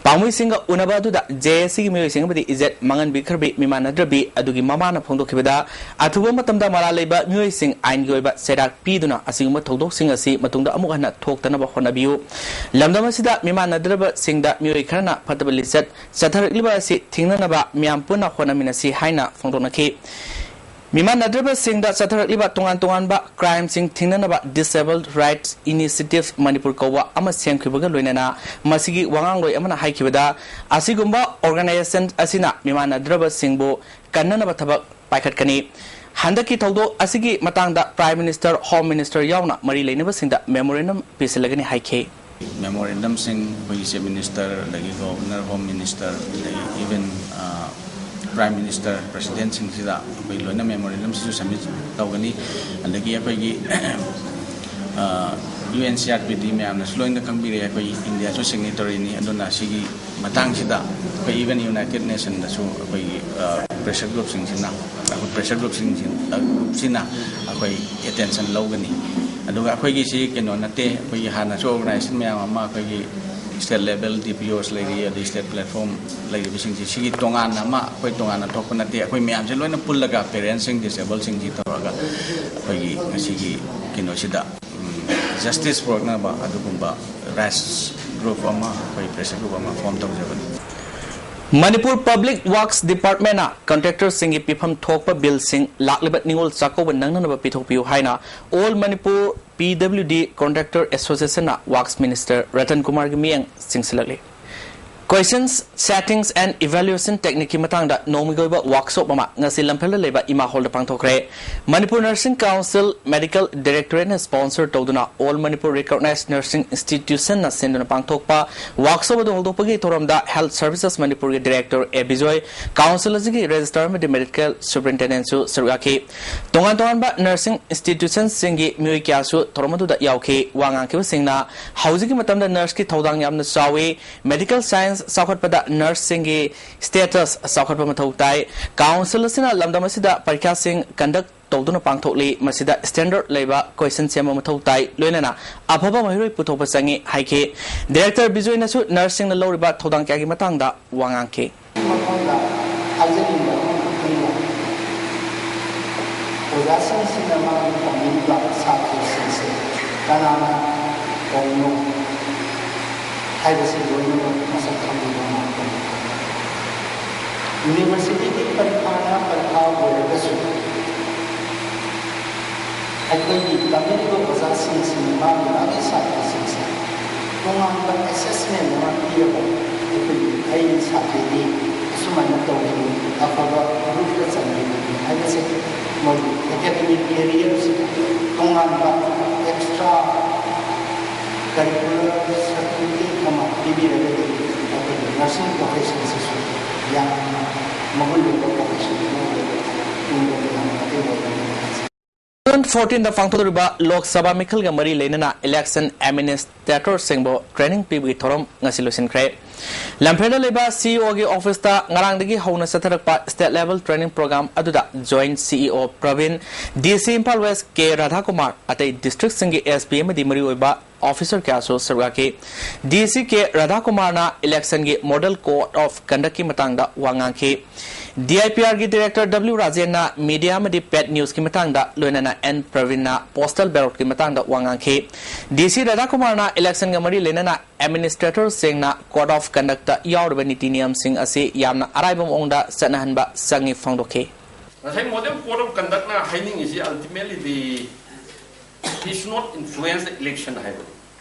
ꯄꯥꯎꯃꯤꯁꯤꯡꯒ ꯎꯅꯕ ꯑꯗꯨꯗ JACꯒꯤ ꯃꯤꯑꯣꯏꯁꯤꯡ ꯑꯃꯗꯤ ꯏꯖꯠ ꯃꯥꯡꯍꯟꯕꯤꯈ꯭ꯔꯕꯤ ꯃꯤꯃꯥꯟꯅꯗ꯭ꯔꯕꯤ ꯑꯗꯨꯒꯤ ꯃꯃꯥꯅ ꯐꯣꯡꯗꯣꯛꯈꯤꯕꯗ ꯑꯊꯨꯕ ꯃꯇꯝꯗ ꯃꯔꯥꯜ ꯂꯩꯕ ꯃꯤꯑꯣꯏꯁꯤꯡ ꯑꯥꯏꯟꯒꯤ ꯑꯣꯏꯕ ꯆꯩꯔꯥꯛ ꯄꯤꯗꯨꯅ ꯑꯁꯤꯒꯨꯝꯕ ꯊꯧꯗꯣꯛꯁꯤꯡ ꯑꯁꯤ ꯃꯇꯨꯡꯗ ꯑꯃꯨꯛ ꯍꯟꯅ ꯊꯣꯛꯇꯅꯕ ꯍꯣꯠꯅꯕꯤꯌꯨ꯫ ꯂꯝꯗꯝ ꯑꯁꯤꯗ ꯃꯤꯃꯥꯟꯅꯗ꯭ꯔꯕꯁꯤꯡꯗ ꯃꯤꯑꯣꯏ ꯈꯔꯅ ꯐꯠꯇꯕ ꯂꯤꯆꯠ ꯆꯠꯊꯔꯛꯂꯤꯕ ꯑꯁꯤ ꯊꯤꯡꯅꯅꯕ ꯃꯤꯌꯥꯝ ꯄꯨꯟꯅ ꯍꯣꯠꯅꯃꯤꯟꯅꯁꯤ ꯍꯥꯏꯅ ꯐꯣꯡꯗꯣꯛꯅꯈꯤ꯫ ꯃꯤꯃꯥꯟꯅꯗ꯭ꯔꯕꯁꯤꯡꯗ ꯆꯠꯊꯔꯛꯂꯤꯕ ꯇꯣꯉꯥꯟ ꯇꯣꯉꯥꯟꯕ crimeꯁꯤꯡ ꯊꯤꯡꯅꯅꯕ Disabled Rights Initiative ꯃꯅꯤꯄꯨꯔ ꯀꯧꯕ ꯑꯃ ꯁꯦꯝꯈꯤꯕꯒ ꯂꯣꯏꯅꯅ ꯃꯁꯤꯒꯤ ꯋꯥꯉꯥꯡꯂꯣꯏ ꯑꯃꯅ ꯍꯥꯏꯈꯤꯕꯗ, ꯑꯁꯤꯒꯨꯝꯕ organisation ꯑꯁꯤꯅ ꯃꯤꯃꯥꯟꯅꯗ꯭ꯔꯕꯁꯤꯡꯕꯨ ꯀꯟꯅꯅꯕ ꯊꯕꯛ ꯄꯥꯏꯈꯠꯀꯅꯤ꯫ ꯍꯟꯗꯛꯀꯤ ꯊꯧꯗꯣꯛ ꯑꯁꯤꯒꯤ ꯃꯇꯥꯡꯗ Prime Minister, Home Minister ꯌꯥꯎꯅ ꯃꯔꯤ ꯂꯩꯅꯕꯁꯤꯡꯗ memorandum ꯄꯤꯁꯤꯜꯂꯒꯅꯤ ꯍꯥꯏꯈꯤ꯫ Memorandumꯁꯤꯡ ꯑꯩꯈꯣꯏꯒꯤ Chief Minister, ꯑꯗꯒꯤ Governor, Home Minister, ꯑꯗꯒꯤ even Prime Minister, Presidentꯁꯤꯡꯁꯤꯗ ꯑꯩꯈꯣꯏ ꯂꯣꯏꯅ memorandumꯁꯤꯁꯨ submit ꯇꯧꯒꯅꯤ꯫ ꯑꯗꯒꯤ ꯑꯩꯈꯣꯏꯒꯤ UNCRPD ꯃꯌꯥꯝꯅꯁꯨ ꯂꯣꯏꯅ ꯈꯪꯕꯤꯔꯦ, ꯑꯩꯈꯣꯏ Indiaꯁꯨ signatoryꯅꯤ꯫ ꯑꯗꯨꯅ ꯁꯤꯒꯤ ꯃꯇꯥꯡꯁꯤꯗ ꯑꯩꯈꯣꯏ even United Nationꯗꯁꯨ ꯑꯩꯈꯣꯏꯒꯤ pressure groupꯁꯤꯡꯁꯤꯅ, ꯑꯩꯈꯣꯏ pressure groupꯁꯤꯡꯁꯤꯅ ꯑꯩꯈꯣꯏ attention ꯂꯧꯒꯅꯤ꯫ ꯑꯗꯨꯒ ꯑꯩꯈꯣꯏꯒꯤꯁꯤ ꯀꯩꯅꯣ ꯅꯠꯇꯦ, ꯑꯩꯈꯣꯏꯒꯤ ꯍꯥꯟꯅꯁꯨ organisation ꯃꯌꯥꯝ ꯑꯃ ꯑꯩꯈꯣꯏꯒꯤ state level DPOs ꯂꯩꯔꯤ, ꯑꯗꯩ state platform ꯂꯩꯔꯤꯕꯁꯤꯡꯁꯤ, ꯁꯤꯒꯤ ꯇꯣꯉꯥꯟꯅ ꯑꯃ ꯑꯩꯈꯣꯏ ꯇꯣꯉꯥꯟꯅ ꯊꯣꯛꯄ ꯅꯠꯇꯦ꯫ ꯑꯩꯈꯣꯏ ꯃꯌꯥꯝꯁꯦ ꯂꯣꯏꯅ ꯄꯨꯜꯂꯒ, parentsꯁꯤꯡ, disableꯁꯤꯡꯁꯤ ꯇꯧꯔꯒ ꯑꯩꯈꯣꯏꯒꯤ ꯉꯁꯤꯒꯤ ꯀꯩꯅꯣꯁꯤꯗ justice ꯄꯨꯔꯛꯅꯕ ꯑꯗꯨꯒꯨꯝꯕ rights ꯒ꯭ꯔꯨꯞ ꯑꯃ, ꯑꯩꯈꯣꯏ ꯄ꯭ꯔꯦꯁꯔ ꯒ꯭ꯔꯨꯞ ꯑꯃ ꯐꯣꯝ ꯇꯧꯖꯕꯅꯤ꯫ ꯃꯅꯤꯄꯨꯔ ꯄꯕ꯭ꯂꯤꯛ ꯋꯥꯔꯛꯁ ꯗꯤꯄꯥꯔꯠꯃꯦꯟꯅ ꯀꯟꯇ꯭ꯔꯦꯛꯇꯔꯁꯤꯡꯒꯤ ꯄꯤꯐꯝ ꯊꯣꯛꯄ ꯕꯤꯜꯁꯤꯡ ꯂꯥꯛꯂꯤꯕ ꯅꯤꯉꯣꯜ ꯆꯥꯛꯀꯧꯕ ꯅꯪꯅꯅꯕ ꯄꯤꯊꯣꯛꯄꯤꯌꯨ ꯍꯥꯏꯅ ꯑꯣꯜ ꯃꯅꯤꯄꯨꯔ ꯄꯤ ꯗꯕ꯭ꯂꯤꯎ ꯗꯤ ꯀꯣꯟꯇ꯭ꯔꯦꯛꯇꯔ ꯑꯦꯁꯣꯁꯤꯌꯦꯁꯟꯅ ꯋꯥꯔꯛꯁ ꯃꯤꯅꯤꯁꯇꯔ ꯔꯇꯟ ꯀꯨꯃꯥꯔꯒꯤ ꯃꯤꯠꯌꯦꯡ ꯆꯤꯡꯁꯤꯜꯂꯛꯂꯤ꯫ Questions, Settings and Evaluation Techniqueꯀꯤ ꯃꯇꯥꯡꯗ ꯅꯣꯡꯃꯒꯤ ꯑꯣꯏꯕ ꯋꯥꯔꯛꯁꯣꯞ ꯑꯃ ꯉꯁꯤ ꯂꯝꯐꯦꯜꯗ ꯂꯩꯕ ꯏꯃꯥ ꯍꯣꯜꯗ ꯄꯥꯡꯊꯣꯛꯈ꯭ꯔꯦ꯫ ꯃꯅꯤꯄꯨꯔ ꯅꯔꯁꯤꯡ ꯀꯥꯎꯟꯁꯤꯜ ꯃꯦꯗꯤꯀꯦꯜ ꯗꯥꯏꯔꯦꯛꯇꯣꯔꯦꯠꯅ ꯁ꯭ꯄꯣꯟꯁꯔ ꯇꯧꯗꯨꯅ ꯑꯣꯜ ꯃꯅꯤꯄꯨꯔ ꯔꯤꯀꯣꯒꯅꯥꯏꯖ ꯅꯔꯁꯤꯡ ꯏꯟꯁꯇꯤꯇ꯭ꯌꯨꯁꯟꯅ ꯁꯤꯟꯗꯨꯅ ꯄꯥꯡꯊꯣꯛꯄ ꯋꯥꯔꯛꯁꯣꯞ ꯑꯗꯨ ꯍꯧꯗꯣꯛꯄꯒꯤ ꯊꯧꯔꯝꯗ ꯍꯦꯜꯊ ꯁꯔꯚꯤꯁꯦꯁ ꯃꯅꯤꯄꯨꯔꯒꯤ ꯗꯥꯏꯔꯦꯛꯇꯔ ꯑꯦ ꯕꯤꯖꯣꯏ, ꯀꯥꯎꯟꯁꯤꯜ ꯑꯁꯤꯒꯤ ꯔꯦꯖꯤꯁꯇ꯭ꯔꯥꯔ ꯑꯃꯗꯤ ꯃꯦꯗꯤꯀꯦꯜ ꯁꯨꯄꯔꯤꯟꯇꯦꯟꯗꯦꯟꯁꯨ ꯁꯔꯨꯛ ꯌꯥꯈꯤ꯫ ꯇꯣꯉꯥꯟ ꯇꯣꯉꯥꯟꯕ ꯅꯔꯁꯤꯡ ꯏꯟꯁꯇꯤꯇ꯭ꯌꯨꯁꯟꯁꯤꯡꯒꯤ ꯃꯤꯑꯣꯏ ꯀꯌꯥꯁꯨ ꯊꯧꯔꯝ ꯑꯗꯨꯗ ꯌꯥꯎꯈꯤ꯫ ꯋꯥ ꯉꯥꯡꯈꯤꯕꯁꯤꯡꯅ ꯍꯧꯖꯤꯛꯀꯤ ꯃꯇꯝꯗ ꯅꯔꯁꯀꯤ ꯊꯧꯗꯥꯡ ꯌꯥꯝꯅ ꯆꯥꯎꯏ, ꯃꯦꯗꯤꯀꯦꯜ ꯁꯥꯏꯟꯁ ꯆꯥꯎꯈꯠꯄꯗ ꯅꯔꯁꯁꯤꯡꯒꯤ ꯁ꯭ꯇꯦꯇꯁ ꯆꯥꯎꯈꯠꯄ ꯃꯊꯧ ꯇꯥꯏ꯫ ꯀꯥꯎꯟꯁꯤꯜ ꯑꯁꯤꯅ ꯂꯝꯗꯝ ꯑꯁꯤꯗ ꯄꯔꯤꯈ꯭ꯌꯥꯁꯤꯡ ꯀꯟꯗꯛ ꯇꯧꯗꯨꯅ ꯄꯥꯡꯊꯣꯛꯂꯤ꯫ ꯃꯁꯤꯗ ꯁ꯭ꯇꯦꯟꯗꯔꯗ ꯂꯩꯕ ꯀꯣꯏꯁꯟ ꯁꯦꯝꯕ ꯃꯊꯧ ꯇꯥꯏ, ꯂꯣꯏꯅꯅ ꯑꯐꯕ ꯃꯍꯩꯔꯣꯏ ꯄꯨꯊꯣꯛꯄ ꯆꯪꯏ ꯍꯥꯏꯈꯤ꯫ ꯗꯥꯏꯔꯦꯛꯇꯔ ꯕꯤꯖꯣꯏꯅꯁꯨ ꯅꯔꯁꯁꯤꯡꯅ ꯂꯧꯔꯤꯕ ꯊꯧꯗꯥꯡ ꯀꯌꯥꯒꯤ ꯃꯇꯥꯡꯗ ꯋꯥ ꯉꯥꯡꯈꯤ꯫ ꯃꯐꯝꯗ ꯍꯥꯏꯖꯅꯤꯡꯕ ꯑꯃꯈꯛꯇꯪꯅ, ꯑꯣꯖꯥꯁꯤꯡꯁꯤꯅ ꯃꯥꯒꯤ ꯇꯝꯕꯤꯔꯤꯕ ꯁꯥꯇ꯭ꯔꯁꯤꯡꯁꯦ ꯀꯅꯥꯅ ꯀꯔꯤꯅꯣ ꯍꯥꯏꯕꯁꯤ ꯂꯣꯏꯅꯃꯛ ꯃꯁꯛ ꯈꯪꯕꯤꯕ ꯉꯥꯛꯇꯅꯤ꯫ ꯌꯨꯅꯤꯚꯔꯁꯤꯇꯤꯒꯤ ꯄꯔꯤꯈꯥꯅ ꯄꯔꯤꯈꯥ ꯑꯣꯏꯔꯒꯁꯨ, ꯑꯩꯈꯣꯏꯒꯤ ꯇꯝꯕꯤꯔꯤꯕ ꯑꯣꯖꯥꯁꯤꯡꯁꯤꯅ ꯃꯥꯒꯤ ꯃꯥꯒꯤ ꯁꯥꯇ꯭ꯔꯁꯤꯡꯁꯦ ꯇꯣꯉꯥꯟꯕ ꯑꯦꯁꯦꯁꯃꯦꯟ ꯑꯃ ꯄꯤꯔꯒ, ꯑꯩꯈꯣꯏꯒꯤ ꯑꯩꯒꯤ ꯁꯥꯇ꯭ꯔꯗꯤ ꯑꯁꯨꯃꯥꯏꯅ ꯇꯧꯕꯅꯤ, ꯑꯐꯕ ꯒ꯭ꯔꯨꯞꯇ ꯆꯟꯕꯤꯕꯅꯤ ꯍꯥꯏꯕꯁꯦ, ꯃꯣꯏꯒꯤ ꯑꯦꯀꯥꯗꯦꯃꯤꯛ ꯀꯦꯔꯤꯌꯔꯁꯤ ꯇꯣꯉꯥꯟꯕ ꯑꯦꯛꯁꯇ꯭ꯔꯥ ꯀꯔꯤꯀꯨꯂꯔ ꯁꯔꯇꯤꯐꯤꯀꯦꯠ ꯑꯃ ꯄꯤꯕꯤꯔꯒꯗꯤ ꯑꯩꯈꯣꯏꯒꯤ ꯅꯔꯁꯤꯡ ꯄ꯭ꯔꯣꯐꯦꯁꯟꯁꯤꯁꯨ ꯌꯥꯝꯅ ꯃꯒꯨꯟ ꯂꯩꯕ ꯄ꯭ꯔꯣꯐꯦꯁꯟ ꯑꯃ ꯑꯣꯏꯔꯒ ꯇꯨꯡꯗ ꯌꯥꯝꯅ ꯃꯇꯦꯡ ꯑꯣꯏꯒꯅꯤ ꯍꯥꯏꯅ ꯈꯜꯂꯤ꯫ ꯖꯨꯟ ꯐꯣꯔꯇꯤꯟꯗ ꯄꯥꯡꯊꯣꯛꯇꯧꯔꯤꯕ ꯂꯣꯛ ꯁꯚꯥ ꯃꯤꯈꯜꯒ ꯃꯔꯤ ꯂꯩꯅꯅ ꯏꯂꯦꯛꯁꯟ ꯑꯦꯗꯃꯤꯅꯤꯁꯇ꯭ꯔꯦꯇꯔꯁꯤꯡꯕꯨ ꯇ꯭ꯔꯦꯅꯤꯡ ꯄꯤꯕꯒꯤ ꯊꯧꯔꯝ ꯉꯁꯤ ꯂꯣꯏꯁꯤꯟꯈ꯭ꯔꯦ꯫ ꯂꯝꯐꯦꯜꯗ ꯂꯩꯕ ꯁꯤꯏꯑꯣꯒꯤ ꯑꯣꯐꯤꯁꯇ ꯉꯔꯥꯡꯗꯒꯤ ꯍꯧꯅ ꯆꯠꯊꯔꯛꯄ ꯁ꯭ꯇꯦꯠ ꯂꯦꯚꯦꯜ ꯇ꯭ꯔꯦꯅꯤꯡ ꯄ꯭ꯔꯣꯒ꯭ꯔꯥꯝ ꯑꯗꯨꯗ joint CEO Prabin, DC Imphal west K Radhakumar, ꯑꯇꯩ ꯗꯤꯁꯇ꯭ꯔꯤꯛꯁꯤꯡꯒꯤ ꯑꯦꯁ ꯄꯤ ꯑꯃꯗꯤ ꯃꯔꯨꯑꯣꯏꯕ ꯑꯣꯐꯤꯁꯔ ꯀꯌꯥꯁꯨ ꯁꯔꯨꯛ ꯌꯥꯈꯤ꯫ ꯗꯤꯁꯤ ꯀꯦ ꯔꯥꯙꯥꯀꯨꯃꯥꯔꯅ ꯏꯂꯦꯛꯁꯟꯒꯤ ꯃꯣꯗꯦꯜ ꯀꯣꯗ ꯑꯣꯐ ꯀꯟꯗꯛꯀꯤ ꯃꯇꯥꯡꯗ ꯋꯥ ꯉꯥꯡꯈꯤ꯫ DIPRꯒꯤ Director W ꯔꯥꯖꯦꯟꯅ media ꯑꯃꯗꯤ paid newsꯀꯤ ꯃꯇꯥꯡꯗ, ꯂꯣꯏꯅꯅ N ꯄ꯭ꯔꯕꯤꯟꯅ postal ballotꯀꯤ ꯃꯇꯥꯡꯗ ꯋꯥ ꯉꯥꯡꯈꯤ꯫ DC ꯔꯥꯙꯥꯀꯨꯃꯥꯔꯅ electionꯒ ꯃꯔꯤ ꯂꯩꯅꯅ administratorꯁꯤꯡꯅ code of conductꯇ ꯌꯥꯎꯔꯤꯕ ꯅꯤꯇꯤ ꯅꯤꯌꯝꯁꯤꯡ ꯑꯁꯤ ꯌꯥꯝꯅ ꯑꯔꯥꯏꯕ ꯃꯑꯣꯡꯗ ꯆꯠꯅꯍꯟꯕ ꯆꯪꯏ ꯐꯣꯡꯗꯣꯛꯈꯤ꯫ ꯉꯁꯥꯏ model code of conductꯅ ꯍꯥꯏꯅꯤꯡꯉꯤꯁꯤ ultimately the, it should not influence the election ꯍꯥꯏꯕ꯫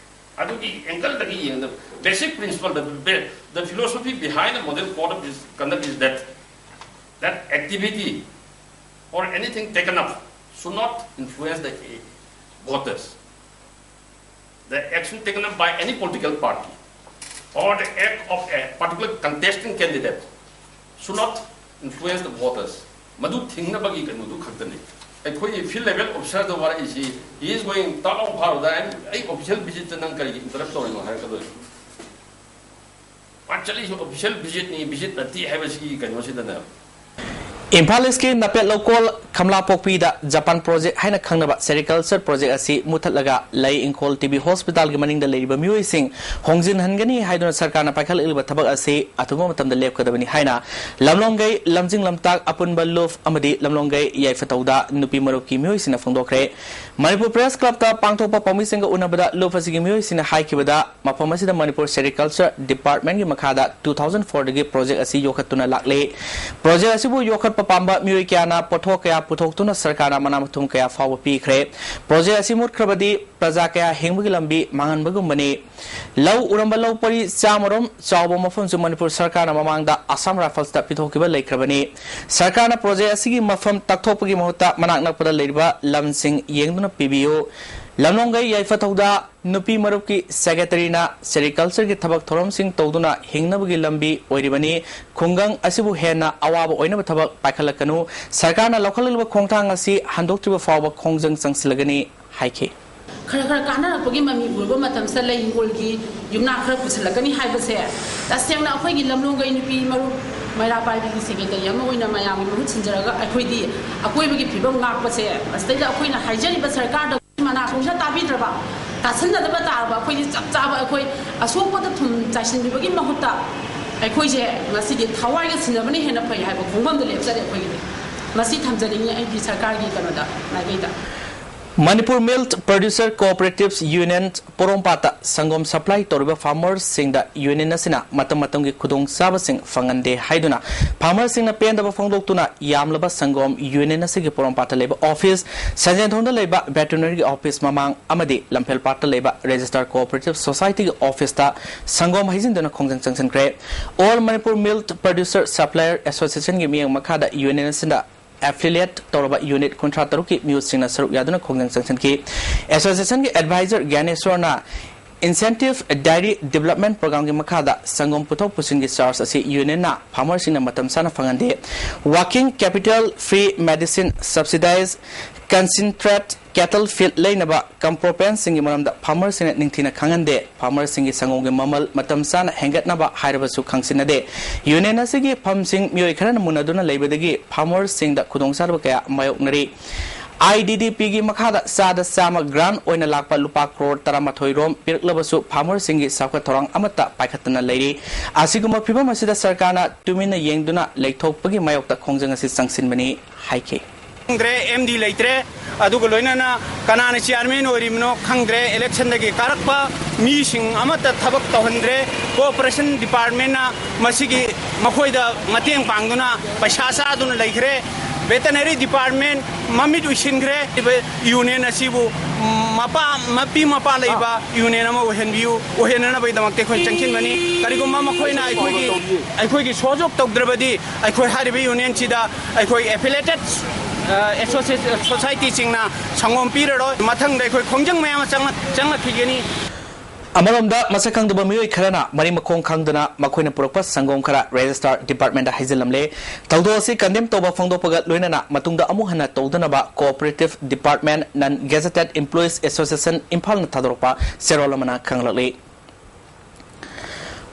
ꯑꯗꯨꯒꯤ angleꯗꯒꯤ ꯌꯦꯡꯒꯗꯕ꯫ Basic principle, the, the philosophy behind the model code of conduct is that, that activity or anything taken up should not influence the voters. The action taken up by any political party or the act of a particular contesting candidate should not influence the voters. ꯃꯗꯨ ꯊꯤꯡꯅꯕꯒꯤ ꯀꯩꯅꯣꯗꯨ ꯈꯛꯇꯅꯤ꯫ ꯑꯩꯈꯣꯏꯒꯤ field level officerꯗ ꯋꯥꯔꯛꯏꯁꯤ, he is going, ꯇꯥꯛ ꯂꯥꯎ ꯐꯥꯔꯨꯗ, "ꯑꯩ official visitꯇ ꯅꯪ ꯀꯔꯤꯒꯤ interrupt ꯇꯧꯔꯤꯅꯣ?" ꯍꯥꯏꯔꯛꯀꯗꯣꯏꯅꯤ꯫ ꯃꯥ ꯆꯠꯂꯤꯁꯤ official visitꯅꯤ, visit ꯅꯠꯇꯦ ꯍꯥꯏꯕꯁꯤꯒꯤ ꯀꯩꯅꯣꯁꯤꯗꯅꯦ꯫ ꯏꯝꯐꯥꯜ ꯏꯁꯀꯤ ꯅꯄꯦꯠ ꯂꯧꯀꯣꯜ ꯈꯝꯂꯥꯄꯣꯛꯄꯤꯗ ꯖꯄꯥꯟ project ꯍꯥꯏꯅ ꯈꯪꯅꯕ sericulture project ꯑꯁꯤ ꯃꯨꯊꯠꯂꯒ ꯂꯩ ꯏꯪꯈꯣꯜ TB hospitalꯒꯤ ꯃꯅꯤꯡꯗ ꯂꯩꯔꯤꯕ ꯃꯤꯑꯣꯏꯁꯤꯡ ꯍꯣꯡꯖꯤꯟꯍꯟꯒꯅꯤ ꯍꯥꯏꯗꯨꯅ ꯁꯔꯀꯥꯔꯅ ꯄꯥꯏꯈꯠꯂꯛꯂꯤꯕ ꯊꯕꯛ ꯑꯁꯤ ꯑꯊꯨꯕ ꯃꯇꯝꯗ ꯂꯦꯞꯀꯗꯕꯅꯤ ꯍꯥꯏꯅ ꯂꯝꯂꯣꯡꯒꯩ ꯂꯝꯖꯤꯡ ꯂꯝꯇꯥꯛ ꯑꯄꯨꯟꯕ ꯂꯨꯞ ꯑꯃꯗꯤ ꯂꯝꯂꯣꯡꯒꯩ ꯌꯥꯏꯐ ꯊꯧꯗꯥ ꯅꯨꯄꯤ ꯃꯔꯨꯞꯀꯤ ꯃꯤꯑꯣꯏꯁꯤꯡꯅ ꯐꯣꯡꯗꯣꯛꯈ꯭ꯔꯦ꯫ ꯃꯅꯤꯄꯨꯔ Press Clubꯇ ꯄꯥꯡꯊꯣꯛꯄ ꯄꯥꯎꯃꯤꯁꯤꯡꯒ ꯎꯅꯕꯗ ꯂꯨꯞ ꯑꯁꯤꯒꯤ ꯃꯤꯑꯣꯏꯁꯤꯡꯅ ꯍꯥꯏꯈꯤꯕꯗ, ꯃꯐꯝ ꯑꯁꯤꯗ ꯃꯅꯤꯄꯨꯔ Sericulture Departmentꯀꯤ ꯃꯈꯥꯗ two thousand fourꯗꯒꯤ project ꯑꯁꯤ ꯌꯣꯛꯈꯠꯇꯨꯅ ꯂꯥꯛꯂꯤ꯫ Project ꯑꯁꯤꯕꯨ ꯌꯣꯛꯈꯠꯄ ꯄꯥꯝꯕ ꯃꯤꯑꯣꯏ ꯀꯌꯥꯅ ꯄꯣꯠꯊꯣꯛ ꯀꯌꯥ ꯄꯨꯊꯣꯛꯇꯨꯅ ꯁꯔꯀꯥꯔꯅ ꯃꯅꯥ ꯃꯊꯨꯝ ꯀꯌꯥ ꯐꯥꯎꯕ ꯄꯤꯈ꯭ꯔꯦ꯫ Project ꯑꯁꯤ ꯃꯨꯠꯈ꯭ꯔꯕꯗꯤ ꯄ꯭ꯔꯖꯥ ꯀꯌꯥ ꯍꯤꯡꯕꯒꯤ ꯂꯝꯕꯤ ꯃꯥꯡꯍꯟꯕꯒꯨꯝꯕꯅꯤ꯫ ꯂꯧ ꯎꯔꯝꯕ ꯂꯧ ꯄꯔꯤ ꯆꯥꯝꯃꯔꯣꯝ ꯆꯥꯎꯕ ꯃꯐꯝꯁꯨ ꯃꯅꯤꯄꯨꯔ ꯁꯔꯀꯥꯔꯅ ꯃꯃꯥꯡꯗ Assam Riflesꯇ ꯄꯤꯊꯣꯛꯈꯤꯕ ꯂꯩꯈ꯭ꯔꯕꯅꯤ꯫ ꯁꯔꯀꯥꯔꯅ project ꯑꯁꯤꯒꯤ ꯃꯐꯝ ꯇꯥꯛꯊꯣꯛꯄꯒꯤ ꯃꯍꯨꯠꯇ ꯃꯅꯥꯛ ꯅꯛꯄꯗ ꯂꯩꯔꯤꯕ ꯂꯝꯁꯤꯡ ꯌꯦꯡꯗꯨꯅ ꯄꯤꯕꯤꯌꯨ꯫ ꯂꯝꯂꯣꯡꯒꯩ ꯌꯥꯏꯐ ꯊꯧꯗꯥ ꯅꯨꯄꯤ ꯃꯔꯨꯞꯀꯤ secretaryꯅ sericultureꯒꯤ ꯊꯕꯛ ꯊꯧꯔꯝꯁꯤꯡ ꯇꯧꯗꯨꯅ ꯍꯤꯡꯅꯕꯒꯤ ꯂꯝꯕꯤ ꯑꯣꯏꯔꯤꯕꯅꯤ꯫ ꯈꯨꯡꯒꯪ ꯑꯁꯤꯕꯨ ꯍꯦꯟꯅ ꯑꯋꯥꯕ ꯑꯣꯏꯅꯕ ꯊꯕꯛ ꯄꯥꯏꯈꯠꯂꯛꯀꯅꯨ꯫ ꯁꯔꯀꯥꯔꯅ ꯂꯧꯈꯠꯂꯛꯂꯤꯕ ꯈꯣꯡꯊꯥꯡ ꯑꯁꯤ ꯍꯟꯗꯣꯛꯇ꯭ꯔꯤꯕ ꯐꯥꯎꯕ ꯈꯣꯡꯖꯪ ꯆꯪꯁꯤꯜꯂꯒꯅꯤ ꯍꯥꯏꯈꯤ꯫ ꯈꯔ ꯈꯔ ꯀꯥꯟꯅꯔꯛꯄꯒꯤ ꯃꯃꯤ ꯎꯔꯕ ꯃꯇꯝꯁꯤꯗ ꯂꯩ ꯍꯤꯡꯒꯣꯜꯒꯤ ꯌꯨꯝꯅꯥꯛ ꯈꯔ ꯄꯨꯁꯤꯜꯂꯛꯀꯅꯤ ꯍꯥꯏꯕꯁꯦ ꯇꯁꯦꯡꯅ ꯑꯩꯈꯣꯏꯒꯤ ꯂꯝꯂꯣꯡꯒꯩ ꯅꯨꯄꯤ ꯃꯔꯨꯞ ꯃꯩꯔꯥ ꯄꯥꯏꯕꯤꯒꯤ secretary ꯑꯃ ꯑꯣꯏꯅ ꯃꯌꯥꯝꯒꯤ ꯃꯍꯨꯠ ꯁꯤꯟꯖꯔꯒ ꯑꯩꯈꯣꯏꯗꯤ ꯑꯀꯣꯏꯕꯒꯤ ꯐꯤꯕꯝ ꯉꯥꯛꯄꯁꯦ, ꯃꯁꯤꯗꯩꯗ ꯑꯩꯈꯣꯏꯅ ꯍꯥꯏꯖꯔꯤꯕ ꯁꯔꯀꯥꯔꯗ ꯃꯅꯥ ꯈꯣꯡꯁꯥ ꯇꯥꯕꯤꯗ꯭ꯔꯕ, ꯇꯥꯁꯟꯅꯗꯕ ꯇꯥꯔꯕ ꯑꯩꯈꯣꯏꯗꯤ ꯆꯞ ꯆꯥꯕ ꯑꯩꯈꯣꯏ ꯑꯁꯣꯛꯄꯗ ꯊꯨꯝ ꯆꯥꯏꯁꯤꯟꯕꯤꯕꯒꯤ ꯃꯍꯨꯠꯇ ꯑꯩꯈꯣꯏꯁꯦ ꯉꯁꯤꯗꯤ ꯊꯋꯥꯏꯒ ꯁꯤꯟꯅꯕꯅ ꯍꯦꯟꯅ ꯐꯩ ꯍꯥꯏꯕ ꯈꯣꯡꯐꯝꯗ ꯂꯦꯞꯆꯔꯦ꯫ ꯑꯩꯈꯣꯏꯒꯤꯗꯤ ꯃꯁꯤ ꯊꯝꯖꯅꯤꯡꯉꯤ ꯑꯩꯒꯤ ꯁꯔꯀꯥꯔꯒꯤ ꯀꯩꯅꯣꯗ, ꯃꯥꯏꯀꯩꯗ꯫ Manipur Milk Producer Cooperatives Union ꯄꯣꯔꯣꯝꯄꯥꯠꯇ ꯁꯪꯒꯣꯝ ꯁꯄ꯭ꯂꯥꯏ ꯇꯧꯔꯤꯕ ꯐꯥꯔꯃꯔꯁꯤꯡꯗ ꯌꯨꯅꯤꯌꯟ ꯑꯁꯤꯅ ꯃꯇꯝ ꯃꯇꯝꯒꯤ ꯈꯨꯗꯣꯡꯆꯥꯕꯁꯤꯡ ꯐꯪꯍꯟꯗꯦ ꯍꯥꯏꯗꯨꯅ ꯐꯥꯔꯃꯔꯁꯤꯡꯅ ꯄꯦꯟꯗꯕ ꯐꯣꯡꯗꯣꯛꯇꯨꯅ ꯌꯥꯝꯂꯕ ꯁꯪꯒꯣꯝ ꯌꯨꯅꯤꯌꯟ ꯑꯁꯤꯒꯤ ꯄꯣꯔꯣꯝꯄꯥꯠꯇ ꯂꯩꯕ ꯑꯣꯐꯤꯁ, ꯁꯟꯖꯦꯟꯊꯣꯡꯗ ꯂꯩꯕ ꯚꯦꯇꯔꯤꯅꯔꯤꯒꯤ ꯑꯣꯐꯤꯁ ꯃꯃꯥꯡ ꯑꯃꯗꯤ ꯂꯝꯐꯦꯜꯄꯥꯠꯇ ꯂꯩꯕ ꯔꯦꯖꯤꯁꯇꯔ ꯀꯣꯑꯣꯄꯔꯦꯇꯤꯚ ꯁꯣꯁꯥꯏꯇꯤꯒꯤ ꯑꯣꯐꯤꯁꯇ ꯁꯪꯒꯣꯝ ꯍꯩꯖꯤꯟꯗꯨꯅ ꯈꯣꯡꯖꯪ ꯆꯪꯁꯤꯟꯈ꯭ꯔꯦ꯫ All Manipur Milk Producer Supplier Associationꯒꯤ ꯃꯤꯠꯌꯦꯡ ꯃꯈꯥꯗ ꯌꯨꯅꯤꯌꯟ ꯑꯁꯤꯗ ꯑꯦꯐꯤꯂꯤꯌꯦꯠ ꯇꯧꯔꯕ ꯌꯨꯅꯤꯠ ꯀꯨꯟꯊ꯭ꯔꯥ ꯇꯔꯨꯛꯀꯤ ꯃꯤꯍꯨꯠꯁꯤꯡꯅ ꯁꯔꯨꯛ ꯌꯥꯗꯨꯅ ꯈꯣꯡꯖꯪ ꯆꯪꯁꯤꯟꯈꯤ꯫ ꯑꯦꯁꯣꯁꯤꯌꯦꯁꯟꯒꯤ ꯑꯦꯗꯚꯥꯏꯖꯔ ꯒ꯭ꯌꯥꯅꯦꯁꯣꯔꯅ Incentive Dairy Development Programꯒꯤ ꯃꯈꯥꯗ ꯁꯪꯒꯣꯝ ꯄꯨꯊꯣꯛ ꯄꯨꯁꯤꯟꯒꯤ ꯆꯥꯔꯖ ꯑꯁꯤ ꯌꯨꯅꯤꯌꯟꯅ ꯐꯥꯔꯃꯔꯁꯤꯡꯅ ꯃꯇꯝ ꯆꯥꯅ ꯐꯪꯍꯟꯗꯦ꯫ Working capital, free medicine, subsidized concentrate, cattle feed ꯂꯩꯅꯕ ꯀꯝꯄ꯭ꯔꯣꯄꯦꯟꯁꯤꯡꯒꯤ ꯃꯔꯝꯗ ꯐꯥꯔꯃꯔꯁꯤꯡꯅ ꯅꯤꯡꯊꯤꯅ ꯈꯪꯍꯟꯗꯦ꯫ ꯐꯥꯔꯃꯔꯁꯤꯡꯒꯤ ꯁꯪꯒꯣꯝꯒꯤ ꯃꯃꯜ ꯃꯇꯝ ꯆꯥꯅ ꯍꯦꯟꯒꯠꯅꯕ ꯍꯥꯏꯔꯕꯁꯨ ꯈꯪꯁꯤꯟꯅꯗꯦ꯫ ꯌꯨꯅꯤꯌꯟ ꯑꯁꯤꯒꯤ ꯐꯝꯁꯤꯡ ꯃꯤꯑꯣꯏ ꯈꯔꯅ ꯃꯨꯟꯅꯗꯨꯅ ꯂꯩꯕꯗꯒꯤ ꯐꯥꯔꯃꯔꯁꯤꯡꯗ ꯈꯨꯗꯣꯡꯆꯥꯗꯕ ꯀꯌꯥ ꯃꯥꯌꯣꯛꯅꯔꯤ꯫ IDDPꯒꯤ ꯃꯈꯥꯗ ꯆꯥꯗ ꯆꯥꯝꯃ ꯒ꯭ꯔꯥꯟ ꯑꯣꯏꯅ ꯂꯥꯛꯄ ꯂꯨꯄꯥ ꯀ꯭ꯔꯣꯔ ꯇꯔꯥꯃꯥꯊꯣꯏ ꯔꯣꯝ ꯄꯤꯔꯛꯂꯕꯁꯨ ꯐꯥꯔꯃꯔꯁꯤꯡꯒꯤ ꯆꯥꯎꯈꯠ ꯊꯧꯔꯥꯡ ꯑꯃꯠꯇ ꯄꯥꯏꯈꯠꯇꯅ ꯂꯩꯔꯤ꯫ ꯑꯁꯤꯒꯨꯝꯕ ꯐꯤꯕꯝ ꯑꯁꯤꯗ ꯁꯔꯀꯥꯔꯅ ꯇꯨꯃꯤꯟꯅ ꯌꯦꯡꯗꯨꯅ ꯂꯩꯊꯣꯛꯄꯒꯤ ꯃꯥꯌꯣꯛꯇ ꯈꯣꯡꯖꯪ ꯑꯁꯤ ꯆꯪꯁꯤꯟꯕꯅꯤ ꯍꯥꯏꯈꯤ꯫ ꯈꯪꯗ꯭ꯔꯦ, MD ꯂꯩꯇ꯭ꯔꯦ, ꯑꯗꯨꯒ ꯂꯣꯏꯅꯅ ꯀꯅꯥꯅ ꯆꯤꯌꯥꯔꯃꯦꯟ ꯑꯣꯏꯔꯤꯕꯅꯣ ꯈꯪꯗ꯭ꯔꯦ꯫ ꯏꯂꯦꯛꯁꯟꯗꯒꯤ ꯀꯥꯔꯛꯄ ꯃꯤꯁꯤꯡ ꯑꯃꯠꯇ ꯊꯕꯛ ꯇꯧꯍꯟꯗ꯭ꯔꯦ꯫ ꯀꯣꯑꯣꯄꯔꯦꯁꯟ ꯗꯤꯄꯥꯔꯠꯃꯦꯟꯅ ꯃꯁꯤꯒꯤ ꯃꯈꯣꯏꯗ ꯃꯇꯦꯡ ꯄꯥꯡꯗꯨꯅ ꯄꯩꯁꯥ ꯆꯥꯗꯨꯅ ꯂꯩꯈ꯭ꯔꯦ꯫ ꯚꯦꯇꯅꯔꯤ ꯗꯤꯄꯥꯔꯠꯃꯦꯟ ꯃꯃꯤꯠ ꯎꯏꯁꯤꯟꯈ꯭ꯔꯦ꯫ ꯌꯨꯅꯤꯌꯟ ꯑꯁꯤꯕꯨ ꯃꯄꯥ, ꯃꯄꯤ ꯃꯄꯥ ꯂꯩꯕ ꯌꯨꯅꯤꯌꯟ ꯑꯃ ꯑꯣꯏꯍꯟꯕꯤꯌꯨ, ꯑꯣꯏꯍꯟꯅꯅꯕꯒꯤꯗꯃꯛꯇ ꯑꯩꯈꯣꯏ ꯆꯪꯁꯤꯟꯕꯅꯤ꯫ ꯀꯔꯤꯒꯨꯝꯕ ꯃꯈꯣꯏꯅ ꯑꯩꯈꯣꯏꯒꯤ, ꯑꯩꯈꯣꯏꯒꯤ ꯁꯣꯖꯣꯛ ꯇꯧꯗ꯭ꯔꯕꯗꯤ ꯑꯩꯈꯣꯏ ꯍꯥꯏꯔꯤꯕ ꯌꯨꯅꯤꯌꯟꯁꯤꯗ ꯑꯩꯈꯣꯏ ꯑꯦꯐꯤꯂꯦꯇꯦꯠ ꯁꯣꯁꯥꯏꯇꯤꯁꯤꯡꯅ ꯁꯪꯒꯣꯝ ꯄꯤꯔꯔꯣꯏ꯫ ꯃꯊꯪꯗ ꯑꯩꯈꯣꯏ ꯈꯣꯡꯖꯪ ꯃꯌꯥꯝ ꯑꯃ ꯆꯪꯂꯛ-, ꯆꯪꯂꯛꯈꯤꯒꯅꯤ꯫ ꯑꯃꯔꯣꯝꯗ, ꯃꯁꯛ ꯈꯪꯗꯕ ꯃꯤꯑꯣꯏ ꯈꯔꯅ ꯃꯔꯤ ꯃꯈꯣꯡ ꯈꯪꯗꯅ ꯃꯈꯣꯏꯅ ꯄꯨꯔꯛꯄ ꯁꯪꯒꯣꯝ ꯈꯔ ꯔꯦꯖꯤꯁꯇꯥꯔ ꯗꯤꯄꯥꯔꯠꯃꯦꯟꯗ ꯍꯩꯖꯤꯜꯂꯝꯂꯦ꯫ ꯊꯧꯗꯣꯛ ꯑꯁꯤ ꯀꯟꯗꯦꯝ ꯇꯧꯕ ꯐꯣꯡꯗꯣꯛꯄꯒ ꯂꯣꯏꯅꯅ ꯃꯇꯨꯡꯗ ꯑꯃꯨꯛ ꯍꯟꯅ ꯇꯧꯗꯅꯕ ꯀꯣꯑꯣꯄꯔꯦꯇꯤꯚ ꯗꯤꯄꯥꯔꯠꯃꯦꯟ ꯅꯟ ꯒꯦꯖꯦꯇꯦꯠ ꯏꯝꯄ꯭ꯂꯣꯌꯤꯁ ꯑꯦꯁꯣꯁꯤꯌꯦꯁꯟ ꯏꯝꯐꯥꯜꯅ ꯊꯥꯗꯣꯔꯛꯄ ꯆꯦꯔꯣꯜ ꯑꯃꯅ ꯈꯪꯂꯛꯂꯤ꯫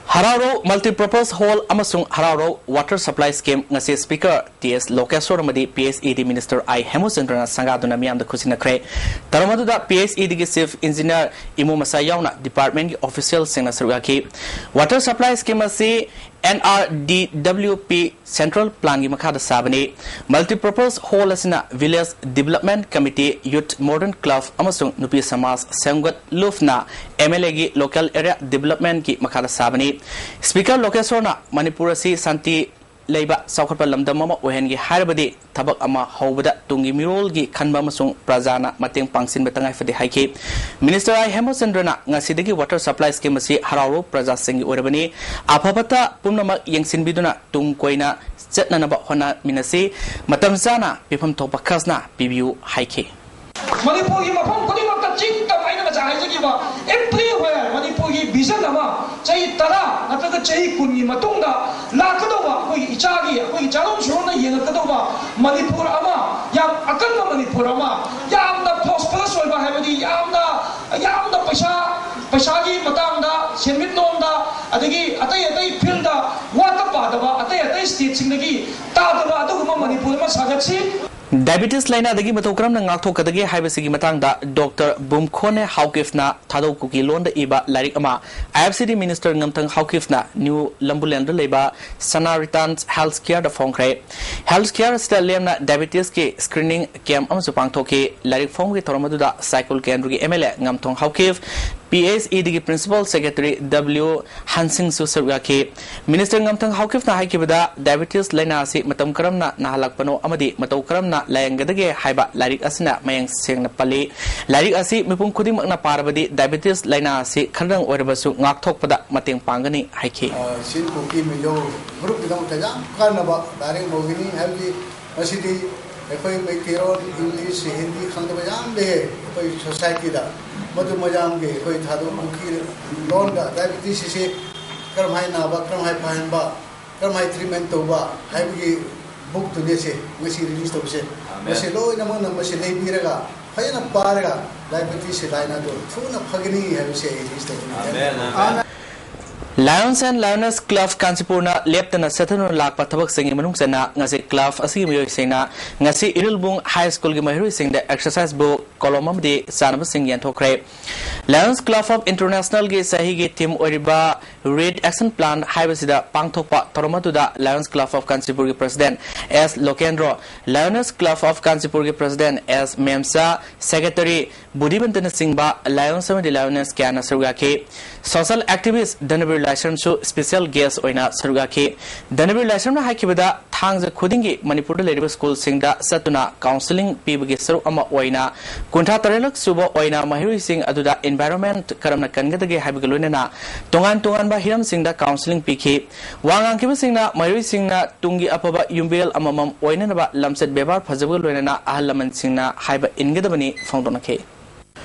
ꯍꯔꯥꯎꯔꯧ Multipurpose Hall ꯑꯃꯁꯨꯡ ꯍꯔꯥꯎꯔꯧ Water Supply Scheme ꯉꯁꯤ Speaker T S ꯂꯣꯀꯦꯁꯣꯔ ꯑꯃꯗꯤ P H E D Minister I ꯍꯦꯃꯨꯆꯟꯗ꯭ꯔꯅ ꯁꯪꯒꯥꯗꯨꯅ ꯃꯤꯌꯥꯝꯗ ꯈꯨꯠꯁꯤꯟꯅꯈ꯭ꯔꯦ꯫ ꯊꯧꯔꯝ ꯑꯗꯨꯗ P H E Dꯒꯤ Chief Engineer Imo ꯃꯁꯥ ꯌꯥꯎꯅ departmentꯀꯤ officialꯁꯤꯡꯅ ꯁꯔꯨꯛ ꯌꯥꯈꯤ꯫ Water Supply Scheme ꯑꯁꯤ N R D W P central ꯄ꯭ꯂꯥꯟꯒꯤ ꯃꯈꯥꯗ ꯁꯥꯕꯅꯤ꯫ ꯃꯜꯇꯤꯄꯔꯄꯁ ꯍꯣꯜ ꯑꯁꯤꯅ village development committee, youth modern club ꯑꯃꯁꯨꯡ ꯅꯨꯄꯤ ꯁꯃꯥꯖ ꯁꯦꯝꯒꯠꯂꯨꯐꯅ ꯑꯦꯝ ꯑꯦꯜ ꯑꯦꯒꯤ ꯂꯣꯀꯦꯜ ꯑꯦꯔꯤꯌꯥ ꯗꯤꯕꯂꯞꯃꯦꯟꯒꯤ ꯃꯈꯥꯗ ꯁꯥꯕꯅꯤ꯫ ꯁ꯭ꯄꯤꯀꯔ ꯂꯣꯀꯦꯁꯣꯔꯅ ꯃꯅꯤꯄꯨꯔ ꯑꯁꯤ ꯁꯥꯟꯇꯤ ꯂꯩꯕ ꯆꯥꯎꯈꯠꯄ ꯂꯝꯗꯝ ꯑꯃ ꯑꯣꯏꯍꯟꯒꯦ ꯍꯥꯏꯔꯕꯗꯤ ꯊꯕꯛ ꯑꯃ ꯍꯧꯕꯗ ꯇꯨꯡꯒꯤ ꯃꯤꯔꯣꯜꯒꯤ ꯈꯟꯕ ꯑꯃꯁꯨꯡ ꯄ꯭ꯔꯖꯥꯅ ꯃꯇꯦꯡ ꯄꯥꯡꯁꯤꯟꯕ ꯇꯉꯥꯏ ꯐꯗꯦ ꯍꯥꯏꯈꯤ꯫ ꯃꯤꯅꯤꯁꯇꯔ ꯑꯥꯏ ꯍꯦꯃꯆꯟꯗ꯭ꯔꯅ ꯉꯁꯤꯗꯒꯤ ꯋꯥꯇꯔ ꯁꯄ꯭ꯂꯥꯏ ꯁ꯭ꯀꯤꯝ ꯑꯁꯤ ꯍꯔꯥꯎꯔꯣ ꯄ꯭ꯔꯖꯥꯁꯤꯡꯒꯤ ꯑꯣꯏꯔꯕꯅꯤ, ꯑꯐ ꯐꯠꯇ ꯄꯨꯝꯅꯃꯛ ꯌꯦꯡꯁꯤꯟꯕꯤꯗꯨꯅ ꯇꯨꯡ ꯀꯣꯏꯅ ꯆꯠꯅꯅꯕ ꯍꯣꯠꯅꯃꯤꯟꯅꯁꯤ, ꯃꯇꯝ ꯆꯥꯅ ꯄꯤꯐꯝ ꯊꯣꯛꯄ ꯈꯖꯅꯥ ꯄꯤꯕꯤꯌꯨ ꯍꯥꯏꯈꯤ꯫ ꯃꯅꯤꯄꯨꯔꯒꯤ ꯃꯐꯝ ꯈꯨꯗꯤꯡꯃꯛꯇ ꯆꯤꯡ ꯇꯝ ꯑꯩꯅ ꯉꯁꯥꯏ ꯍꯥꯏꯖꯈꯤꯕ everywhere ꯃꯅꯤꯄꯨꯔꯒꯤ vision ꯑꯃ ꯆꯍꯤ ꯇꯔꯥ ꯅꯠꯇ꯭ꯔꯒ ꯆꯍꯤ ꯀꯨꯟꯒꯤ ꯃꯇꯨꯡꯗ ꯂꯥꯛꯀꯗꯧꯕ ꯑꯩꯈꯣꯏꯒꯤ ꯏꯆꯥꯒꯤ, ꯑꯩꯈꯣꯏꯒꯤ ꯆꯥꯔꯣꯟ ꯁꯨꯔꯣꯟꯅ ꯌꯦꯡꯉꯛꯀꯗꯧꯕ ꯃꯅꯤꯄꯨꯔ ꯑꯃ, ꯌꯥꯝ ꯑꯀꯟꯕ ꯃꯅꯤꯄꯨꯔ ꯑꯃ, ꯌꯥꯝꯅ prosperous ꯑꯣꯏꯕ ꯍꯥꯏꯕꯗꯤ ꯌꯥꯝꯅ, ꯌꯥꯝꯅ ꯄꯩꯁꯥ, ꯄꯩꯁꯥꯒꯤ ꯃꯇꯥꯡꯗ, ꯁꯦꯟꯃꯤꯠꯂꯣꯟꯗ, ꯑꯗꯒꯤ ꯑꯇꯩ ꯑꯇꯩ field ꯗ ꯋꯥꯠꯄ ꯄꯥꯗꯕ ꯑꯇꯩ ꯑꯇꯩ state ꯁꯤꯡꯗꯒꯤ ꯇꯥꯗꯕ ꯑꯗꯨꯒꯨꯝꯕ ꯃꯅꯤꯄꯨꯔ ꯑꯃ ꯁꯥꯒꯠꯁꯤ꯫ ꯗꯥꯏꯕꯤꯇꯤꯁ ꯂꯥꯏꯅꯥꯗꯒꯤ ꯃꯇꯧ ꯀꯔꯝꯅ ꯉꯥꯛꯊꯣꯛꯀꯗꯒꯦ ꯍꯥꯏꯕꯁꯤꯒꯤ ꯃꯇꯥꯡꯗ ꯗꯣꯛꯇꯔ ꯕꯨꯝꯈꯣꯅꯦ ꯍꯥꯎꯀꯤꯐꯅ ꯊꯥꯗꯧ ꯀꯨꯀꯤ ꯂꯣꯟꯗ ꯏꯕ ꯂꯥꯏꯔꯤꯛ ꯑꯃ ꯑꯥꯏ ꯑꯦꯐ ꯁꯤ ꯗꯤ ꯃꯤꯅꯤꯁꯇꯔ ꯉꯝꯊꯪ ꯍꯥꯎꯀꯤꯐꯅ ꯅ꯭ꯌꯨ ꯂꯝꯕꯨꯂꯦꯟꯗ ꯂꯩꯕ ꯁꯅꯥ ꯔꯤꯇꯥꯟꯁ ꯍꯦꯜꯊ ꯀꯤꯌꯔꯗ ꯐꯣꯡꯈ꯭ꯔꯦ꯫ ꯍꯦꯜꯊ ꯀꯤꯌꯔ ꯑꯁꯤꯗ ꯂꯦꯝꯅ ꯗꯥꯏꯕꯤꯇꯤꯁꯀꯤ ꯁ꯭ꯀ꯭ꯔꯤꯅꯤꯡ ꯀꯦꯝꯞ ꯑꯃꯁꯨ ꯄꯥꯡꯊꯣꯛꯈꯤ꯫ ꯂꯥꯏꯔꯤꯛ ꯐꯣꯡꯕꯒꯤ ꯊꯧꯔꯝ ꯑꯗꯨꯗ ꯁꯥꯏꯀꯨꯜ ꯀꯦꯟꯗ꯭ꯔꯒꯤ ꯑꯦꯝ ꯑꯦꯜ ꯑꯦ ꯉꯝꯊꯣꯡ ꯍꯥꯎꯀꯤꯐ, ꯄꯤ ꯑꯩꯆ ꯏ ꯗꯤꯒꯤ ꯄ꯭ꯔꯤꯟꯁꯤꯄꯥꯜ ꯁꯦꯀ꯭ꯔꯦꯇꯔꯤ ꯗꯕ꯭ꯂꯤꯎ ꯍꯟꯁꯤꯡꯁꯨ ꯁꯔꯨꯛ ꯌꯥꯈꯤ꯫ ꯃꯤꯅꯤꯁꯇꯔ ꯉꯝꯊꯪ ꯍꯥꯎꯀꯤꯐꯅ ꯍꯥꯏꯈꯤꯕꯗ, ꯗꯥꯏꯕꯤꯇꯤꯁ ꯂꯥꯏꯅꯥ ꯑꯁꯤ ꯃꯇꯝ ꯀꯔꯝꯅ ꯅꯥꯍꯜꯂꯛꯄꯅꯣ ꯑꯃꯗꯤ ꯃꯇꯧ ꯀꯔꯝꯅ ꯂꯥꯌꯦꯡꯒꯗꯒꯦ ꯍꯥꯏꯕ ꯂꯥꯏꯔꯤꯛ ꯑꯁꯤꯅ ꯃꯌꯦꯛ ꯁꯦꯡꯅ ꯄꯜꯂꯤ꯫ ꯂꯥꯏꯔꯤꯛ ꯑꯁꯤ ꯃꯤꯄꯨꯝ ꯈꯨꯗꯤꯡꯃꯛꯅ ꯄꯥꯔꯕꯗꯤ ꯗꯥꯏꯕꯤꯇꯤꯁ ꯂꯥꯏꯅꯥ ꯑꯁꯤ ꯈꯔꯗꯪ ꯑꯣꯏꯔꯕꯁꯨ ꯉꯥꯛꯊꯣꯛꯄꯗ ꯃꯇꯦꯡ ꯄꯥꯡꯒꯅꯤ ꯍꯥꯏꯈꯤ꯫ ꯑ, ꯆꯤꯟ ꯀꯨꯀꯤ ꯃꯤꯖꯣ ꯒ꯭ꯔꯨꯞꯀꯤꯗꯃꯛꯇ ꯌꯥꯝ ꯀꯥꯟꯅꯕ ꯂꯥꯏꯔꯤꯛ ꯑꯃ ꯑꯣꯏꯒꯅꯤ꯫ ꯍꯥꯏꯕꯗꯤ ꯃꯁꯤꯗꯤ ꯑꯩꯈꯣꯏ ꯃꯩꯇꯩꯔꯣꯟ, ꯏꯪꯂꯤꯁ, ꯍꯤꯟꯗꯤ ꯈꯪꯗꯕ ꯌꯥꯝ ꯂꯩꯌꯦ ꯑꯩꯈꯣꯏ ꯁꯣꯁꯥꯏꯇꯤꯗ꯫ ꯃꯗꯨ ꯃꯌꯥꯝꯒꯤ ꯑꯩꯈꯣꯏ ꯊꯥꯗꯣꯛ ꯀꯨꯀꯤ ꯂꯣꯟꯗ ꯗꯥꯏꯕꯤꯇꯤꯁ ꯑꯁꯤ ꯀꯔꯝꯍꯥꯏꯅ ꯅꯥꯕ, ꯀꯔꯝꯍꯥꯏꯅ ꯐꯍꯟꯕ, ꯀꯔꯝꯍꯥꯏꯅ ꯇ꯭ꯔꯤꯠꯃꯦꯟ ꯇꯧꯕ ꯍꯥꯏꯕꯒꯤ ꯕꯨꯛꯇꯨꯅꯦ ꯁꯦ ꯉꯁꯤ ꯔꯤꯂꯤꯁ ꯇꯧꯕꯁꯦ꯫ ꯑꯃꯦꯟ꯫ ꯃꯁꯤ ꯂꯣꯏꯅꯃꯛꯅ ꯃꯁꯤ ꯂꯩꯕꯤꯔꯒ ꯐꯖꯅ ꯄꯥꯔꯒ ꯗꯥꯏꯕꯤꯇꯤꯁ ꯂꯥꯏꯅꯥꯗꯨ ꯊꯨꯅ ꯐꯒꯅꯤ ꯍꯥꯏꯕꯁꯦ ꯑꯩ ꯔꯤꯂꯤꯁ ꯇꯧꯕꯅꯤ꯫ Amen, amen. Lions and Lioness Club Kanchipurna ꯂꯦꯞꯇꯅ ꯆꯠꯊꯗꯨꯅ ꯂꯥꯛꯄ ꯊꯕꯛꯁꯤꯡꯒꯤ ꯃꯅꯨꯡ ꯆꯟꯅ ꯉꯁꯤ club ꯑꯁꯤꯒꯤ ꯃꯤꯑꯣꯏꯁꯤꯡꯅ ꯉꯁꯤ ꯏꯔꯤꯜꯕꯨꯡ High Schoolꯒꯤ ꯃꯍꯩꯔꯣꯏꯁꯤꯡꯗ exercise book, ꯀꯣꯂꯣꯝ ꯑꯃꯗꯤ ꯆꯥꯅꯕꯁꯤꯡ ꯌꯦꯟꯊꯣꯛꯈ꯭ꯔꯦ꯫ Lions Club of Internationalꯒꯤ ꯆꯍꯤꯒꯤ theme ꯑꯣꯏꯔꯤꯕ Red Action Plan ꯍꯥꯏꯕꯁꯤꯗ ꯄꯥꯡꯊꯣꯛꯄ ꯊꯧꯔꯝ ꯑꯗꯨꯗ Lions Club of Kanchipurꯒꯤ President S Lokendro, Lioness Club of Kanchipurꯒꯤ President S ꯃꯦꯝꯆꯥ, Secretary ꯕꯨꯙꯤꯕꯟꯇꯅꯆꯤꯡꯕ Lions ꯑꯃꯗꯤ Lioness ꯀꯌꯥꯅ ꯁꯔꯨꯛ ꯌꯥꯈꯤ꯫ Social activist ꯙꯅꯕꯤꯔ ꯂꯥꯏꯁ꯭ꯔꯝꯁꯨ special guest ꯑꯣꯏꯅ ꯁꯔꯨꯛ ꯌꯥꯈꯤ꯫ ꯙꯅꯕꯤꯔ ꯂꯥꯏꯁ꯭ꯔꯝꯅ ꯍꯥꯏꯈꯤꯕꯗ, ꯊꯥꯡꯖ ꯈꯨꯗꯤꯡꯒꯤ ꯃꯅꯤꯄꯨꯔꯗ ꯂꯩꯔꯤꯕ schoolꯁꯤꯡꯗ ꯆꯠꯇꯨꯅ counselling ꯄꯤꯕꯒꯤ ꯁꯔꯨꯛ ꯑꯃ ꯑꯣꯏꯅ ꯀꯨꯟꯊ꯭ꯔꯥ ꯇꯔꯦꯠꯂꯛ ꯁꯨꯕ ꯑꯣꯏꯅ ꯃꯍꯩꯔꯣꯏꯁꯤꯡ ꯑꯗꯨꯗ environment ꯀꯔꯝꯅ ꯀꯟꯒꯗꯒꯦ ꯍꯥꯏꯕꯒ ꯂꯣꯏꯅꯅ ꯇꯣꯉꯥꯟ ꯇꯣꯉꯥꯟꯕ ꯍꯤꯔꯝꯁꯤꯡꯗ counselling ꯄꯤꯈꯤ꯫ ꯋꯥ ꯉꯥꯡꯈꯤꯕꯁꯤꯡꯅ ꯃꯍꯩꯔꯣꯏꯁꯤꯡꯅ ꯇꯨꯡꯒꯤ ꯑꯐꯕ ꯌꯨꯝꯕꯤꯔꯦꯜ ꯑꯃꯃꯝ ꯑꯣꯏꯅꯅꯕ ꯂꯝꯆꯠ ꯕꯦꯕꯥꯔ ꯐꯖꯕꯒ ꯂꯣꯏꯅꯅ ꯑꯍꯜ ꯂꯃꯟꯁꯤꯡꯅ ꯍꯥꯏꯕ ꯏꯟꯒꯗꯕꯅꯤ ꯐꯣꯡꯗꯣꯛꯅꯈꯤ꯫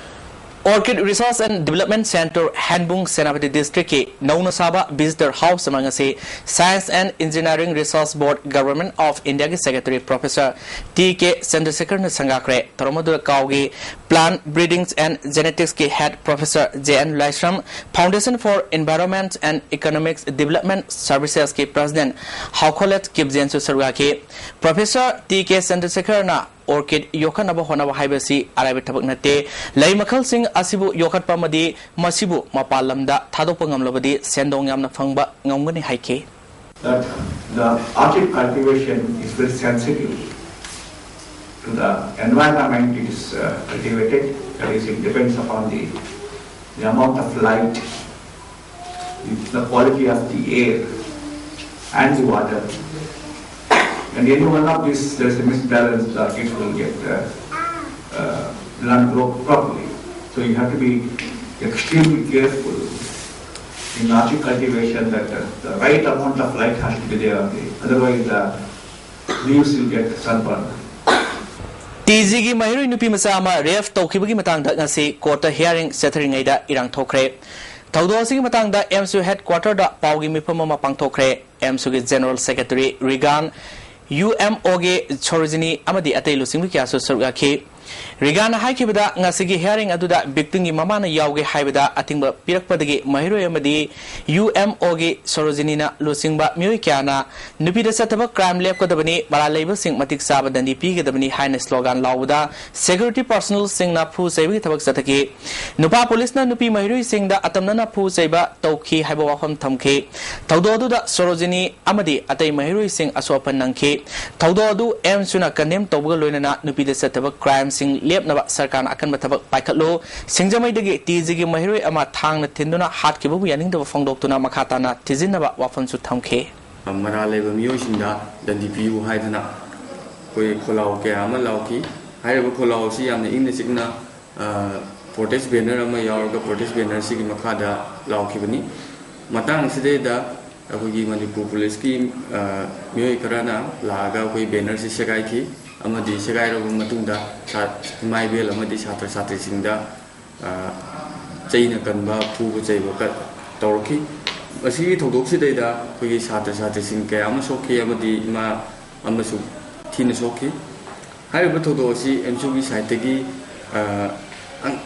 Orchid Research and Development Centre, ꯍꯦꯟꯕꯨꯡ, Senapati districtꯀꯤ ꯅꯧꯅ ꯁꯥꯕ visitor house ꯑꯃ ꯉꯁꯤ Science and Engineering Research Board, Government of Indiaꯒꯤ Secretary Professor T K ꯆꯟꯗ꯭ꯔꯁꯦꯈꯔꯅ ꯁꯪꯒꯥꯈ꯭ꯔꯦ꯫ ꯊꯧꯔꯝ ꯑꯗꯨꯗ ꯀꯥꯎꯒꯤ Plant Breedings and Geneticsꯀꯤ Head Professor J N Laishram, Foundation for Environment and Economics Development Servicesꯀꯤ President ꯍꯥꯎꯈꯣꯂꯦꯠ ꯀꯤꯞꯖꯦꯟꯁꯨ ꯁꯔꯨꯛ ꯌꯥꯈꯤ꯫ Professor T K ꯆꯟꯗ꯭ꯔꯁꯦꯈꯔꯅ orchid ꯌꯣꯛꯈꯠꯅꯕ ꯍꯣꯠꯅꯕ ꯍꯥꯏꯕꯁꯤ ꯑꯔꯥꯏꯕ ꯊꯕꯛ ꯅꯠꯇꯦ꯫ ꯂꯩ ꯃꯈꯜꯁꯤꯡ ꯑꯁꯤꯕꯨ ꯌꯣꯛꯈꯠꯄ ꯑꯃꯗꯤ ꯃꯁꯤꯕꯨ ꯃꯄꯥꯟ ꯂꯝꯗ ꯊꯥꯗꯣꯛꯄ ꯉꯝꯂꯕꯗꯤ ꯁꯦꯟꯗꯣꯡ ꯌꯥꯝꯅ ꯐꯪꯕ ꯉꯝꯒꯅꯤ ꯍꯥꯏꯈꯤ꯫ That the orchid cultivation is very sensitive to the environment it is uh, cultivated. That is, it depends upon the, the amount of light, the quality of the air, and the water. And any one of these, there's a misbalance, the orchid will get uh, uh, will not grow properly. So you have to be extremely careful in orchid cultivation that uh, the right amount of light has to be there only. Otherwise, the leaves will get sunburned. T ꯖꯤꯒꯤ ꯃꯍꯩꯔꯣꯏ ꯅꯨꯄꯤ ꯃꯆꯥ ꯑꯃ rape ꯇꯧꯈꯤꯕꯒꯤ ꯃꯇꯥꯡꯗ ꯉꯁꯤ courtꯇ hearing ꯆꯠꯊꯔꯤꯉꯩꯗ ꯏꯔꯥꯡ ꯊꯣꯛꯈ꯭ꯔꯦ꯫ ꯊꯧꯗꯣꯛ ꯑꯁꯤꯒꯤ ꯃꯇꯥꯡꯗ ꯑꯦꯝꯁꯨ headquarterꯗ ꯄꯥꯎꯒꯤ ꯃꯤꯐꯝ ꯑꯃ ꯄꯥꯡꯊꯣꯛꯈ꯭ꯔꯦ꯫ ꯑꯦꯝꯁꯨꯒꯤ General Secretary ꯔꯤꯒꯥꯟ, ꯌꯨ ꯑꯦꯝ ꯑꯣꯒꯤ ꯁꯣꯔꯣꯖꯤꯅꯤ ꯑꯃꯗꯤ ꯑꯇꯩ ꯂꯨꯆꯤꯡꯕ ꯀꯌꯥꯁꯨ ꯁꯔꯨꯛ ꯌꯥꯈꯤ꯫ ꯔꯤꯒꯥꯅ ꯍꯥꯏꯈꯤꯕꯗ, ꯉꯁꯤꯒꯤ hearing ꯑꯗꯨꯗ victimꯒꯤ ꯃꯃꯥꯅ ꯌꯥꯎꯒꯦ ꯍꯥꯏꯕꯗ ꯑꯊꯤꯡꯕ ꯄꯤꯔꯛꯄꯗꯒꯤ ꯃꯍꯩꯔꯣꯏ ꯑꯃꯗꯤ UMOꯒꯤ ꯁꯣꯔꯣꯖꯤꯅꯤꯅ ꯂꯨꯆꯤꯡꯕ ꯃꯤꯑꯣꯏ ꯀꯌꯥꯅ ꯅꯨꯄꯤꯗ ꯆꯠꯇꯕ crime ꯂꯦꯞꯀꯗꯕꯅꯤ, ꯃꯔꯥꯜ ꯂꯩꯕꯁꯤꯡ ꯃꯇꯤꯛ ꯆꯥꯕ ꯗꯟꯗꯤ ꯄꯤꯒꯗꯕꯅꯤ ꯍꯥꯏꯅ slogan ꯂꯥꯎꯕꯗ security personnelꯁꯤꯡꯅ ꯐꯨ ꯆꯩꯕꯒꯤ ꯊꯕꯛ ꯆꯠꯊꯈꯤ꯫ ꯅꯨꯄꯥ ꯄꯨꯂꯤꯁꯅ ꯅꯨꯄꯤ ꯃꯍꯩꯔꯣꯏꯁꯤꯡꯗ ꯑꯇꯝꯅꯅ ꯐꯨ ꯆꯩꯕ ꯇꯧꯈꯤ ꯍꯥꯏꯕ ꯋꯥꯐꯝ ꯊꯝꯈꯤ꯫ ꯊꯧꯗꯣꯛ ꯑꯗꯨꯗ ꯁꯣꯔꯣꯖꯤꯅꯤ ꯑꯃꯗꯤ ꯑꯇꯩ ꯃꯍꯩꯔꯣꯏꯁꯤꯡ ꯑꯁꯣꯛ ꯑꯄꯟ ꯅꯪꯈꯤ꯫ ꯊꯧꯗꯣꯛ ꯑꯗꯨ AIMSUꯅ condemn ꯇꯧꯕꯒ ꯂꯣꯏꯅꯅ ꯅꯨꯄꯤꯗ ꯆꯠꯇꯕ crimeꯁꯤꯡ ꯂꯦꯞꯅꯕ ꯁꯔꯀꯥꯔꯅ ꯑꯀꯟꯕ ꯊꯕꯛ ꯄꯥꯏꯈꯠꯂꯨ, ꯁꯤꯡꯖꯃꯩꯗꯒꯤ TGꯒꯤ ꯃꯍꯩꯔꯣꯏ ꯑꯃ ꯊꯥꯡꯅ ꯊꯤꯟꯗꯨꯅ ꯍꯥꯠꯈꯤꯕꯕꯨ ꯌꯥꯅꯤꯡꯗꯕ ꯐꯣꯡꯗꯣꯛꯇꯨꯅ ꯃꯈꯥ ꯇꯥꯅ ꯊꯤꯖꯤꯟꯅꯕ ꯋꯥꯐꯝꯁꯨ ꯊꯝꯈꯤ꯫ ꯃꯔꯥꯜ ꯂꯩꯕ ꯃꯤꯑꯣꯏꯁꯤꯡꯗ ꯗꯟꯗꯤ ꯄꯤꯌꯨ ꯍꯥꯏꯗꯨꯅ ꯑꯩꯈꯣꯏ ꯈꯣꯜꯂꯥꯎ ꯀꯌꯥ ꯑꯃ ꯂꯥꯎꯈꯤ꯫ ꯍꯥꯏꯔꯤꯕ ꯈꯣꯜꯂꯥꯎ ꯑꯁꯤ ꯌꯥꯝꯅ ꯏꯪꯅ ꯆꯤꯛꯅ, ꯑ, protest banner ꯑꯃ ꯌꯥꯎꯔꯒ protest bannerꯁꯤꯒꯤ ꯃꯈꯥꯗ ꯂꯥꯎꯈꯤꯕꯅꯤ꯫ ꯃꯇꯥꯡ ꯑꯁꯤꯗꯩꯗ ꯑꯩꯈꯣꯏꯒꯤ ꯃꯅꯤꯄꯨꯔ ꯄꯨꯂꯤꯁꯀꯤ, ꯑ, ꯃꯤꯑꯣꯏ ꯈꯔꯅ ꯂꯥꯛꯑꯒ ꯑꯩꯈꯣꯏ bannerꯁꯤ ꯁꯦꯒꯥꯏꯈꯤ ꯑꯃꯗꯤ ꯁꯦꯒꯥꯏꯔꯕ ꯃꯇꯨꯡꯗ ꯁꯥ-, ꯏꯃꯥ ꯏꯕꯦꯜ ꯑꯃꯗꯤ ꯁꯥꯇ꯭ꯔ ꯁꯥꯇ꯭ꯔꯤꯁꯤꯡꯗ, ꯑ, ꯆꯩꯅ ꯀꯟꯕ, ꯐꯨꯕ ꯆꯩꯕ ꯀ-, ꯇꯧꯔꯛꯈꯤ꯫ ꯃꯁꯤꯒꯤ ꯊꯧꯗꯣꯛꯁꯤꯗꯩꯗ ꯑꯩꯈꯣꯏꯒꯤ ꯁꯥꯇ꯭ꯔ ꯁꯥꯇ꯭ꯔꯤꯁꯤꯡ ꯀꯌꯥ ꯑꯃ ꯁꯣꯛꯈꯤ ꯑꯃꯗꯤ ꯏꯃꯥ ꯑꯃꯁꯨ ꯊꯤꯅ ꯁꯣꯛꯈꯤ꯫ ꯍꯥꯏꯔꯤꯕ ꯊꯧꯗꯣꯛ ꯑꯁꯤ AIMSUꯒꯤ sideꯇꯒꯤ, ꯑ, ꯑꯪ-,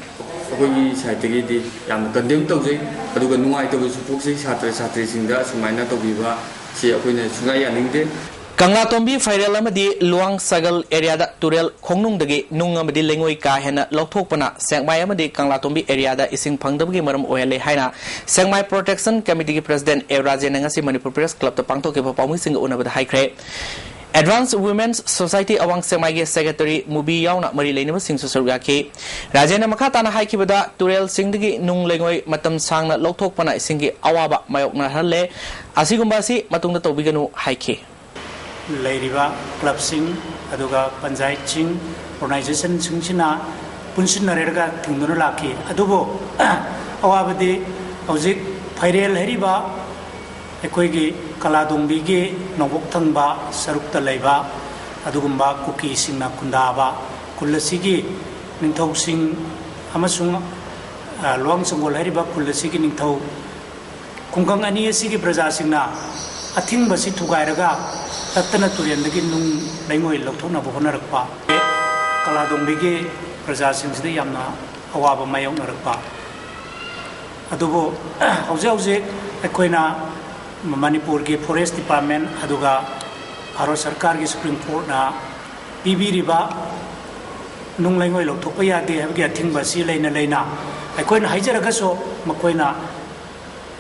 ꯑꯩꯈꯣꯏꯒꯤ sideꯇꯒꯤꯗꯤ ꯌꯥꯝꯅ condemn ꯇꯧꯖꯩ, ꯑꯗꯨꯒ ꯅꯨꯡꯉꯥꯏꯇꯕꯁꯨ ꯐꯣꯡꯖꯩ꯫ ꯁꯥꯇ꯭ꯔ ꯁꯥꯇ꯭ꯔꯤꯁꯤꯡꯗ ꯑꯁꯨꯃꯥꯏꯅ ꯇꯧꯕꯤꯕ ꯁꯤ ꯑꯩꯈꯣꯏꯅ ꯁꯨꯡꯌꯥ ꯌꯥꯅꯤꯡꯗꯦ꯫ ꯀꯪꯂꯥꯇꯣꯝꯕꯤ ꯐꯩꯔꯦꯜ ꯑꯃꯗꯤ ꯂꯨꯋꯥꯡ ꯁꯥꯒꯜ areaꯗ ꯇꯨꯔꯦꯜ ꯈꯣꯡꯅꯨꯡꯗꯒꯤ ꯅꯨꯡ ꯑꯃꯗꯤ ꯂꯩꯉꯣꯏ ꯀꯥ ꯍꯦꯟꯅ ꯂꯧꯊꯣꯛꯄꯅ ꯁꯦꯛꯃꯥꯏ ꯑꯃꯗꯤ ꯀꯪꯂꯥꯇꯣꯝꯕꯤ areaꯗ ꯏꯁꯤꯡ ꯐꯪꯗꯕꯒꯤ ꯃꯔꯝ ꯑꯣꯏꯍꯜꯂꯦ ꯍꯥꯏꯅ ꯁꯦꯛꯃꯥꯏ Protection Committeeꯒꯤ president ꯑꯦ ꯔꯥꯖꯦꯟꯅ ꯉꯁꯤ ꯃꯅꯤꯄꯨꯔ Press Clubꯇ ꯄꯥꯡꯊꯣꯛꯈꯤꯕ ꯄꯥꯎꯃꯤꯁꯤꯡꯒ ꯎꯅꯕꯗ ꯍꯥꯏꯈ꯭ꯔꯦ꯫ Advance Women's Society ꯑꯋꯥꯡ ꯁꯦꯛꯃꯥꯏꯒꯤ secretary ꯃꯨꯕꯤ ꯌꯥꯎꯅ ꯃꯔꯤ ꯂꯩꯅꯕꯁꯤꯡꯁꯨ ꯁꯔꯨꯛ ꯌꯥꯈꯤ꯫ ꯔꯥꯖꯦꯟꯅ ꯃꯈꯥ ꯇꯥꯅ ꯍꯥꯏꯈꯤꯕꯗ, ꯇꯨꯔꯦꯜꯁꯤꯡꯗꯒꯤ ꯅꯨꯡ ꯂꯩꯉꯣꯏ ꯃꯇꯝ ꯁꯥꯡꯅ ꯂꯧꯊꯣꯛꯄꯅ ꯏꯁꯤꯡꯒꯤ ꯑꯋꯥꯕ ꯃꯥꯌꯣꯛꯅꯍꯜꯂꯦ꯫ ꯑꯁꯤꯒꯨꯝꯕ ꯑꯁꯤ ꯃꯇꯨꯡꯗ ꯇꯧꯕꯤꯒꯅꯨ ꯍꯥꯏꯈꯤ꯫ ꯂꯩꯔꯤꯕ clubꯁꯤꯡ, ꯑꯗꯨꯒ ꯄꯟꯆꯥꯌꯠꯁꯤꯡ, organisationꯁꯤꯡꯁꯤꯅ ꯄꯨꯟꯁꯤꯟꯅꯔꯒ ꯊꯤꯡꯗꯨꯅ ꯂꯥꯛꯈꯤ꯫ ꯑꯗꯨꯕꯨ ꯑꯋꯥꯕꯗꯤ ꯍꯧꯖꯤꯛ ꯐꯩꯔꯦꯜ ꯍꯥꯏꯔꯤꯕ ꯑꯩꯈꯣꯏꯒꯤ ꯀꯂꯥꯗꯣꯡꯕꯤꯒꯤ ꯅꯣꯡꯄꯣꯛ ꯊꯪꯕ ꯁꯔꯨꯛꯇ ꯂꯩꯕ ꯑꯗꯨꯒꯨꯝꯕ ꯀꯨꯀꯤꯁꯤꯡꯅ ꯈꯨꯟꯗꯥꯕ ꯈꯨꯜ ꯑꯁꯤꯒꯤ ꯅꯤꯡꯊꯧꯁꯤꯡ ꯑꯃꯁꯨꯡ, ꯑ, ꯂꯨꯋꯥꯡ ꯁꯪꯒꯣꯜ ꯍꯥꯏꯔꯤꯕ ꯈꯨꯜ ꯑꯁꯤꯒꯤ ꯅꯤꯡꯊꯧ ꯈꯨꯡꯒꯪ ꯑꯅꯤ ꯑꯁꯤꯒꯤ ꯄ꯭ꯔꯖꯥꯁꯤꯡꯅ ꯑꯊꯤꯡꯕꯁꯤ ꯊꯨꯒꯥꯏꯔꯒ ꯇꯠꯇꯅ ꯇꯨꯔꯦꯜꯗꯒꯤ ꯅꯨꯡ ꯂꯩꯉꯣꯏ ꯂꯧꯊꯣꯛꯅꯕ ꯍꯣꯠꯅꯔꯛꯄ꯫ ꯀꯂꯥꯗꯣꯡꯕꯤꯒꯤ ꯄ꯭ꯔꯖꯥꯁꯤꯡꯁꯤꯗ ꯌꯥꯝꯅ ꯑꯋꯥꯕ ꯃꯥꯌꯣꯛꯅꯔꯛꯄ꯫ ꯑꯗꯨꯕꯨ ꯍꯧꯖꯤꯛ ꯍꯧꯖꯤꯛ ꯑꯩꯈꯣꯏꯅ ꯃꯅꯤꯄꯨꯔꯒꯤ ꯐꯣꯔꯦꯁ ꯗꯤꯄꯥꯔꯠꯃꯦꯟ ꯑꯗꯨꯒ ꯚꯥꯔꯠ ꯁꯔꯀꯥꯔꯒꯤ ꯁꯨꯄ꯭ꯔꯤꯝ ꯀꯣꯔꯠꯅ ꯄꯤꯕꯤꯔꯤꯕ ꯅꯨꯡ ꯂꯩꯉꯣꯏ ꯂꯧꯊꯣꯛꯄ ꯌꯥꯗꯦ ꯍꯥꯏꯕꯒꯤ ꯑꯊꯤꯡꯕ ꯑꯁꯤ ꯂꯩꯅ ꯂꯩꯅ ꯑꯩꯈꯣꯏꯅ ꯍꯥꯏꯖꯔꯒꯁꯨ ꯃꯈꯣꯏꯅ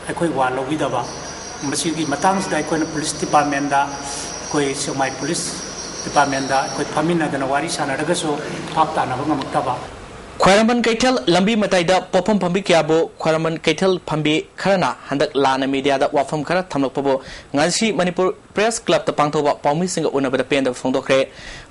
ꯑꯩꯈꯣꯏ ꯋꯥ ꯂꯧꯕꯤꯗꯕ꯫ ꯃꯁꯤꯒꯤ ꯃꯇꯥꯡꯁꯤꯗ ꯑꯩꯈꯣꯏꯅ ꯄꯨꯂꯤꯁ ꯗꯤꯄꯥꯔꯠꯃꯦꯟꯗ, ꯑꯩꯈꯣꯏ ꯁꯦꯛꯃꯥꯏ ꯄꯨꯂꯤꯁ ꯗꯤꯄꯥꯔꯠꯃꯦꯟꯗ ꯑꯩꯈꯣꯏ ꯐꯝꯃꯤꯟꯅꯗꯅ ꯋꯥꯔꯤ ꯁꯥꯟꯅꯔꯒꯁꯨ ꯚꯥꯞ ꯇꯥꯅꯕ ꯉꯝꯃꯛꯇꯕ꯫ ꯈ꯭ꯋꯥꯏꯔꯝꯕꯟ ꯀꯩꯊꯦꯜ ꯂꯝꯕꯤ ꯃꯇꯥꯏꯗ ꯄꯣꯠꯐꯝ ꯐꯝꯕꯤ ꯀꯌꯥꯕꯨ ꯈ꯭ꯋꯥꯏꯔꯝꯕꯟ ꯀꯩꯊꯦꯜ ꯐꯝꯕꯤ ꯈꯔꯅ ꯍꯟꯗꯛ ꯂꯥꯟꯅ ꯃꯤꯗꯤꯌꯥꯗ ꯋꯥꯐꯝ ꯈꯔ ꯊꯝꯂꯛꯄꯕꯨ ꯉꯁꯤ ꯃꯅꯤꯄꯨꯔ ꯄ꯭ꯔꯦꯁ ꯀ꯭ꯂꯕꯇ ꯄꯥꯡꯊꯣꯛꯄ ꯄꯥꯎꯃꯤꯁꯤꯡꯒ ꯎꯅꯕꯗ ꯄꯦꯟꯗꯕ ꯐꯣꯡꯗꯣꯛꯈ꯭ꯔꯦ꯫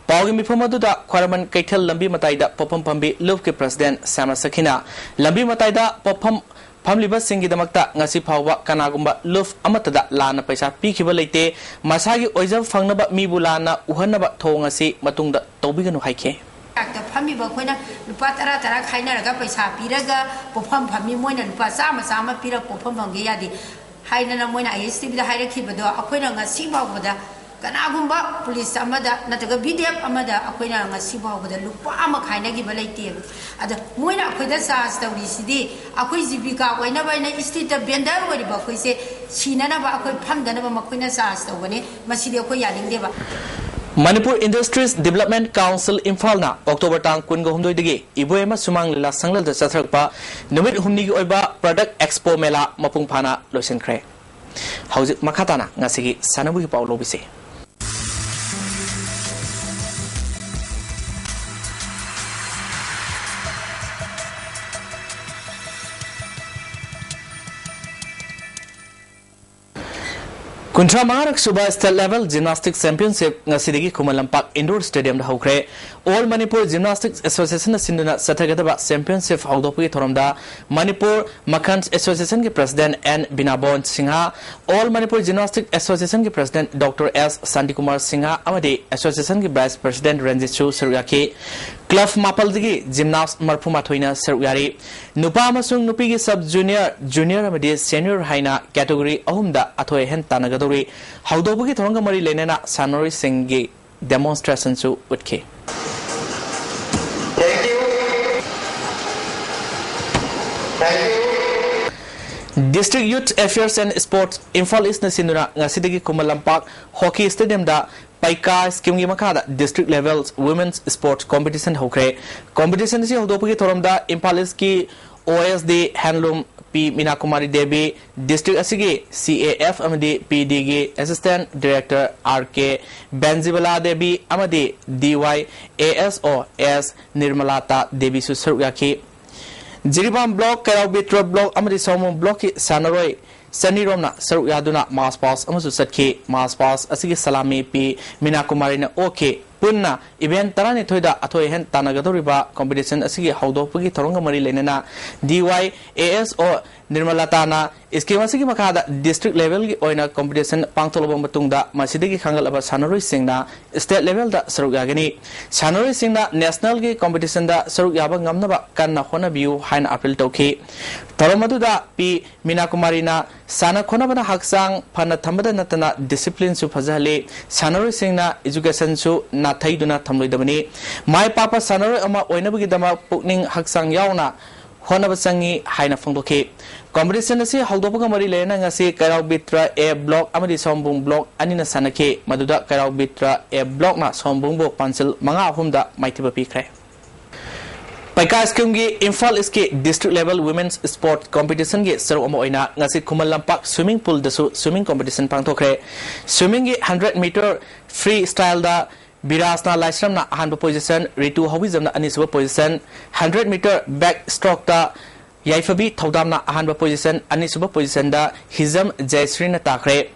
ꯄꯥꯎꯒꯤ ꯃꯤꯐꯝ ꯑꯗꯨꯗ ꯈ꯭ꯋꯥꯏꯔꯝꯕꯟ ꯀꯩꯊꯦꯜ ꯂꯝꯕꯤ ꯃꯇꯥꯏꯗ ꯄꯣꯠꯐꯝ ꯐꯝꯕꯤ ꯂꯨꯞꯀꯤ ꯄ꯭ꯔꯁꯤꯗꯦꯟ ꯁ꯭ꯌꯥꯃ ꯁꯈꯤꯅ ꯂꯝꯕꯤ ꯃꯇꯥꯏꯗ ꯄꯣꯠꯐꯝ ꯐꯝꯂꯤꯕꯁꯤꯡꯒꯤꯗꯃꯛꯇ ꯉꯁꯤ ꯐꯥꯎꯕ ꯀꯅꯥꯒꯨꯝꯕ ꯂꯨꯞ ꯑꯃꯠꯇꯗ ꯂꯥꯟꯅ ꯄꯩꯁꯥ ꯄꯤꯈꯤꯕ ꯂꯩꯇꯦ꯫ ꯃꯁꯥꯒꯤ ꯑꯣꯏꯖꯕ ꯐꯪꯅꯕ ꯃꯤꯕꯨ ꯂꯥꯟꯅ ꯎꯍꯟꯅꯕ ꯊꯧꯑꯣꯡ ꯑꯁꯤ ꯃꯇꯨꯡꯗ ꯇꯧꯕꯤꯒꯅꯨ ꯍꯥꯏꯈꯤ꯫ ꯃꯅꯥꯛꯇ ꯐꯝꯃꯤꯕ ꯑꯩꯈꯣꯏꯅ ꯂꯨꯄꯥ ꯇꯔꯥ ꯇꯔꯥ ꯈꯥꯏꯅꯔꯒ ꯄꯩꯁꯥ ꯄꯤꯔꯒ ꯄꯣꯠꯐꯝ ꯐꯝꯃꯤ, ꯃꯣꯏꯅ ꯂꯨꯄꯥ ꯆꯥꯝꯃ ꯆꯥꯝꯃ ꯄꯤꯔꯒ ꯄꯣꯠꯐꯝ ꯐꯝꯒꯦ ꯌꯥꯗꯦ ꯍꯥꯏꯗꯅ ꯃꯣꯏꯅ ꯑꯥꯏ ꯑꯦꯁ ꯇꯤ ꯚꯤꯗ ꯍꯥꯏꯔꯛꯈꯤꯕꯗꯣ ꯑꯩꯈꯣꯏꯅ ꯉꯁꯤ ꯐꯥꯎꯕꯗ ꯀꯅꯥꯒꯨꯝꯕ ꯄꯨꯂꯤꯁ ꯑꯃꯗ ꯅꯠꯇ꯭ꯔꯒ ꯕꯤ ꯗꯤ ꯑꯦꯐ ꯑꯃꯗ ꯑꯩꯈꯣꯏꯅ ꯉꯁꯤ ꯐꯥꯎꯕꯗ ꯂꯨꯄꯥ ꯑꯃ ꯈꯥꯏꯅꯈꯤꯕ ꯂꯩꯇꯦꯕ꯫ ꯑꯗ ꯃꯣꯏꯅ ꯑꯩꯈꯣꯏꯗ ꯆꯥꯔꯖ ꯇꯧꯔꯤꯁꯤꯗꯤ ꯑꯩꯈꯣꯏ ꯖꯤꯕꯤꯀꯥ ꯑꯣꯏꯅꯕ ꯍꯥꯏꯅ ꯏꯁꯇ꯭ꯔꯤꯠꯇ ꯚꯦꯟꯗꯔ ꯑꯣꯏꯔꯤꯕ ꯑꯩꯈꯣꯏꯁꯦ ꯁꯤꯅꯅꯕ ꯑꯩꯈꯣꯏ ꯐꯝꯗꯅꯕ ꯃꯈꯣꯏꯅ ꯆꯥꯔꯖ ꯇꯧꯒꯅꯤ꯫ ꯃꯁꯤꯗꯤ ꯑꯩꯈꯣꯏ ꯌꯥꯅꯤꯡꯗꯦꯕ꯫ ꯃꯅꯤꯄꯨꯔ ꯏꯟꯗꯁꯇ꯭ꯔꯤꯁ ꯗꯤꯕꯂꯞꯃꯦꯟ ꯀꯥꯎꯟꯁꯤꯜ ꯏꯝꯐꯥꯜꯅ ꯑꯣꯛꯇꯣꯕꯔ ꯇꯥꯡ ꯀꯨꯟꯒ ꯍꯨꯝꯗꯣꯏꯗꯒꯤ ꯏꯕꯣꯌꯥꯏꯃ ꯁꯨꯃꯥꯡ ꯂꯤꯂꯥ ꯁꯪꯂꯦꯜꯗ ꯆꯠꯊꯔꯛꯄ ꯅꯨꯃꯤꯠ ꯍꯨꯝꯅꯤꯒꯤ ꯑꯣꯏꯕ ꯄ꯭ꯔꯗꯛ ꯑꯦꯛꯁꯄꯣ ꯃꯦꯂꯥ ꯃꯄꯨꯡ ꯐꯥꯅ ꯂꯣꯏꯁꯤꯟꯈ꯭ꯔꯦ꯫ ꯍꯧꯖꯤꯛ ꯃꯈꯥ ꯇꯥꯅ ꯉꯁꯤꯒꯤ ꯁꯥꯟꯅꯕꯒꯤ ꯄꯥꯎ ꯂꯧꯕꯤꯁꯤ꯫ ꯀꯨꯟꯊ꯭ꯔꯥ ꯃꯉꯥꯔꯛ ꯁꯨꯕ ꯁ꯭ꯇꯦꯠ ꯂꯦꯚꯦꯜ ꯖꯤꯝꯅꯥꯁꯇꯤꯛ ꯆꯦꯝꯄꯤꯌꯟꯁꯤꯞ ꯉꯁꯤꯗꯒꯤ ꯈꯨꯃꯟ ꯂꯝꯄꯥꯛ ꯏꯟꯗꯣꯔ ꯁ꯭ꯇꯦꯗꯤꯌꯝꯗ ꯍꯧꯈ꯭ꯔꯦ꯫ ꯑꯣꯜ ꯃꯅꯤꯄꯨꯔ ꯖꯤꯝꯅꯥꯁꯇꯤꯛ ꯑꯦꯁꯣꯁꯤꯌꯦꯁꯟꯅ ꯁꯤꯟꯗꯨꯅ ꯆꯠꯊꯒꯗꯕ ꯆꯦꯝꯄꯤꯌꯟꯁꯤꯞ ꯍꯧꯗꯣꯛꯄꯒꯤ ꯊꯧꯔꯝꯗ ꯃꯅꯤꯄꯨꯔ ꯃꯈꯟꯁ ꯑꯦꯁꯣꯁꯤꯌꯦꯁꯟꯒꯤ president N Binabon Singh, all Manipur gymnastic ꯑꯦꯁꯣꯁꯤꯌꯦꯁꯟꯒꯤ president doctor S Shantikumar Singh ꯑꯃꯗꯤ ꯑꯦꯁꯣꯁꯤꯌꯦꯁꯟꯒꯤ ꯚꯥꯏꯁ ꯄ꯭ꯔꯁꯤꯗꯦꯟꯠ ꯔꯟꯖꯤꯠꯁꯨ ꯁꯔꯨꯛ ꯌꯥꯈꯤ꯫ ꯀ꯭ꯂꯕ ꯃꯥꯄꯜꯗꯒꯤ ꯖꯤꯝꯅꯥꯁ ꯃꯔꯐꯨ ꯃꯥꯊꯣꯏꯅ ꯁꯔꯨꯛ ꯌꯥꯔꯤ꯫ ꯅꯨꯄꯥ ꯑꯃꯁꯨꯡ ꯅꯨꯄꯤꯒꯤ ꯁꯕ ꯖꯨꯅꯤꯌꯔ, ꯖꯨꯅꯤꯌꯔ ꯑꯃꯗꯤ ꯁꯦꯅꯤꯌꯔ ꯍꯥꯏꯅ ꯀꯦꯇꯦꯒꯣꯔꯤ ꯑꯍꯨꯝꯗ ꯑꯊꯣꯏ ꯑꯍꯦꯟ ꯇꯥꯟꯅꯒꯗꯧꯔꯤ꯫ ꯍꯧꯗꯣꯛꯄꯒꯤ ꯊꯧꯔꯝꯒ ꯃꯔꯤ ꯂꯩꯅꯅ ꯁꯥꯟꯅꯔꯣꯏꯁꯤꯡꯒꯤ ꯗꯦꯃꯣꯟꯁꯇ꯭ꯔꯦꯁꯟꯁꯨ ꯎꯠꯈꯤ꯫ District Youth Affairs and Sports, Imphal Eastꯅ ꯁꯤꯟꯗꯨꯅ ꯉꯁꯤꯗꯒꯤ ꯈꯨꯃꯟ ꯂꯝꯄꯥꯛ Hockey Stadiumꯗ ꯄꯩꯀꯥ schemeꯒꯤ ꯃꯈꯥꯗ District Level Women's Sports Competition ꯍꯧꯈ꯭ꯔꯦ꯫ Competition ꯑꯁꯤ ꯍꯧꯗꯣꯛꯄꯒꯤ ꯊꯧꯔꯝꯗ ꯏꯝꯐꯥꯜ ꯏꯁꯀꯤ OSD Handloom ꯄꯤ ꯃꯤꯅꯥ ꯀꯨꯃꯥꯔꯤ ꯗꯦꯕꯤ, district ꯑꯁꯤꯒꯤ CAF ꯑꯃꯗꯤ PDꯒꯤ Assistant Director R K ꯕꯦꯟꯖꯤꯕꯂꯥ Devi ꯑꯃꯗꯤ DYASO S ꯅꯤꯔꯃꯂꯥꯇꯥ ꯗꯦꯕꯤꯁꯨ ꯁꯔꯨꯛ ꯌꯥꯈꯤ꯫ ꯖꯤꯔꯤꯕꯥꯝ block, ꯀꯩꯔꯥꯎ ꯕꯤꯇ꯭ꯔ block ꯑꯃꯗꯤ ꯁꯑꯣꯝꯕꯨꯡ blockꯀꯤ ꯁꯥꯟꯅꯔꯣꯏ ꯆꯅꯤꯔꯣꯝꯅ ꯁꯔꯨꯛ ꯌꯥꯗꯨꯅ march past ꯑꯃꯁꯨ ꯆꯠꯈꯤ꯫ March past ꯑꯁꯤꯒꯤ ꯁꯂꯥꯃꯤ ꯄꯤ ꯃꯤꯅꯥ ꯀꯨꯃꯥꯔꯤꯅ ꯑꯣꯛꯈꯤ꯫ ꯄꯨꯟꯅ event ꯇꯔꯥꯅꯤꯊꯣꯏꯗ ꯑꯊꯣꯏ ꯑꯍꯦꯟ ꯇꯥꯟꯅꯒꯗꯧꯔꯤꯕ competition ꯑꯁꯤꯒꯤ ꯍꯧꯗꯣꯛꯄꯒꯤ ꯊꯧꯔꯝꯒ ꯃꯔꯤ ꯂꯩꯅꯅ DYASO ꯅꯤꯔꯃꯂꯥꯇꯥꯅ scheme ꯑꯁꯤꯒꯤ ꯃꯈꯥꯗ district levelꯒꯤ ꯑꯣꯏꯅ competition ꯄꯥꯡꯊꯣꯛꯂꯕ ꯃꯇꯨꯡꯗ ꯃꯁꯤꯗꯒꯤ ꯈꯟꯒꯠꯂꯕ ꯁꯥꯟꯅꯔꯣꯏꯁꯤꯡꯅ state levelꯗ ꯁꯔꯨꯛ ꯌꯥꯒꯅꯤ꯫ ꯁꯥꯟꯅꯔꯣꯏꯁꯤꯡꯅ nationalꯒꯤ competitionꯗ ꯁꯔꯨꯛ ꯌꯥꯕ ꯉꯝꯅꯕ ꯀꯟꯅ ꯍꯣꯠꯅꯕꯤꯌꯨ ꯍꯥꯏꯅ appeal ꯇꯧꯈꯤ꯫ ꯊꯧꯔꯝ ꯑꯗꯨꯗ ꯄꯤ ꯃꯤꯅꯥ ꯀꯨꯃꯥꯔꯤꯅ ꯁꯥꯟꯅ ꯈꯣꯠꯅꯕꯅ ꯍꯛꯆꯥꯡ ꯐꯅ ꯊꯝꯕꯗ ꯅꯠꯇꯅ disciplineꯁꯨ ꯐꯖꯍꯜꯂꯤ꯫ ꯁꯥꯟꯅꯔꯣꯏꯁꯤꯡꯅ educationꯁꯨ ꯅꯥꯊꯩꯗꯨꯅ ꯊꯝꯂꯣꯏꯗꯕꯅꯤ꯫ ꯃꯥꯏ ꯄꯥꯛꯄ ꯁꯥꯟꯅꯔꯣꯏ ꯑꯃ ꯑꯣꯏꯅꯕꯒꯤꯗꯃꯛ ꯄꯨꯛꯅꯤꯡ ꯍꯛꯆꯥꯡ ꯌꯥꯎꯅ ꯍꯣꯠꯅꯕ ꯆꯪꯏ ꯍꯥꯏꯅ ꯐꯣꯡꯗꯣꯛꯈꯤ꯫ Competition ꯑꯁꯤ ꯍꯧꯗꯣꯛꯄꯒ ꯃꯔꯤ ꯂꯩꯅꯅ ꯉꯁꯤ ꯀꯩꯔꯥꯎ ꯕꯤꯇ꯭ꯔ A block ꯑꯃꯗꯤ ꯁꯑꯣꯝꯕꯨꯡ block ꯑꯅꯤꯅ ꯁꯥꯟꯅꯈꯤ꯫ ꯃꯗꯨꯗ ꯀꯩꯔꯥꯎ ꯕꯤꯇ꯭ꯔ A blockꯅ ꯁꯑꯣꯝꯕꯨꯡꯕꯨ ꯄꯥꯟꯖꯤꯜ ꯃꯉꯥ ꯑꯍꯨꯝꯗ ꯃꯥꯏꯊꯤꯕ ꯄꯤꯈ꯭ꯔꯦ꯫ ꯄꯩꯀꯥ schemeꯒꯤ ꯏꯝꯐꯥꯜ ꯏꯁꯀꯤ district level women's sport competitionꯒꯤ ꯁꯔꯨꯛ ꯑꯃ ꯑꯣꯏꯅ ꯉꯁꯤ Khuman Lampak swimming poolꯗꯁꯨ swimming competition ꯄꯥꯡꯊꯣꯛꯈ꯭ꯔꯦ꯫ Swimmingꯒꯤ hundred meter free styleꯗ ꯕꯤꯔꯥꯖꯅ ꯂꯥꯏꯁ꯭ꯔꯝꯅ ꯑꯍꯥꯟꯕ position, ꯔꯤꯇꯨ ꯍꯧꯕꯤꯖꯝꯅ ꯑꯅꯤꯁꯨꯕ position, hundred meter backstrokeꯇ ꯌꯥꯏꯐꯕꯤ ꯊꯧꯗꯥꯝꯅ ꯑꯍꯥꯟꯕ position, ꯑꯅꯤꯁꯨꯕ positionꯗ ꯍꯤꯖꯝ ꯖꯌꯁ꯭ꯔꯤꯅ ꯇꯥꯈ꯭ꯔꯦ꯫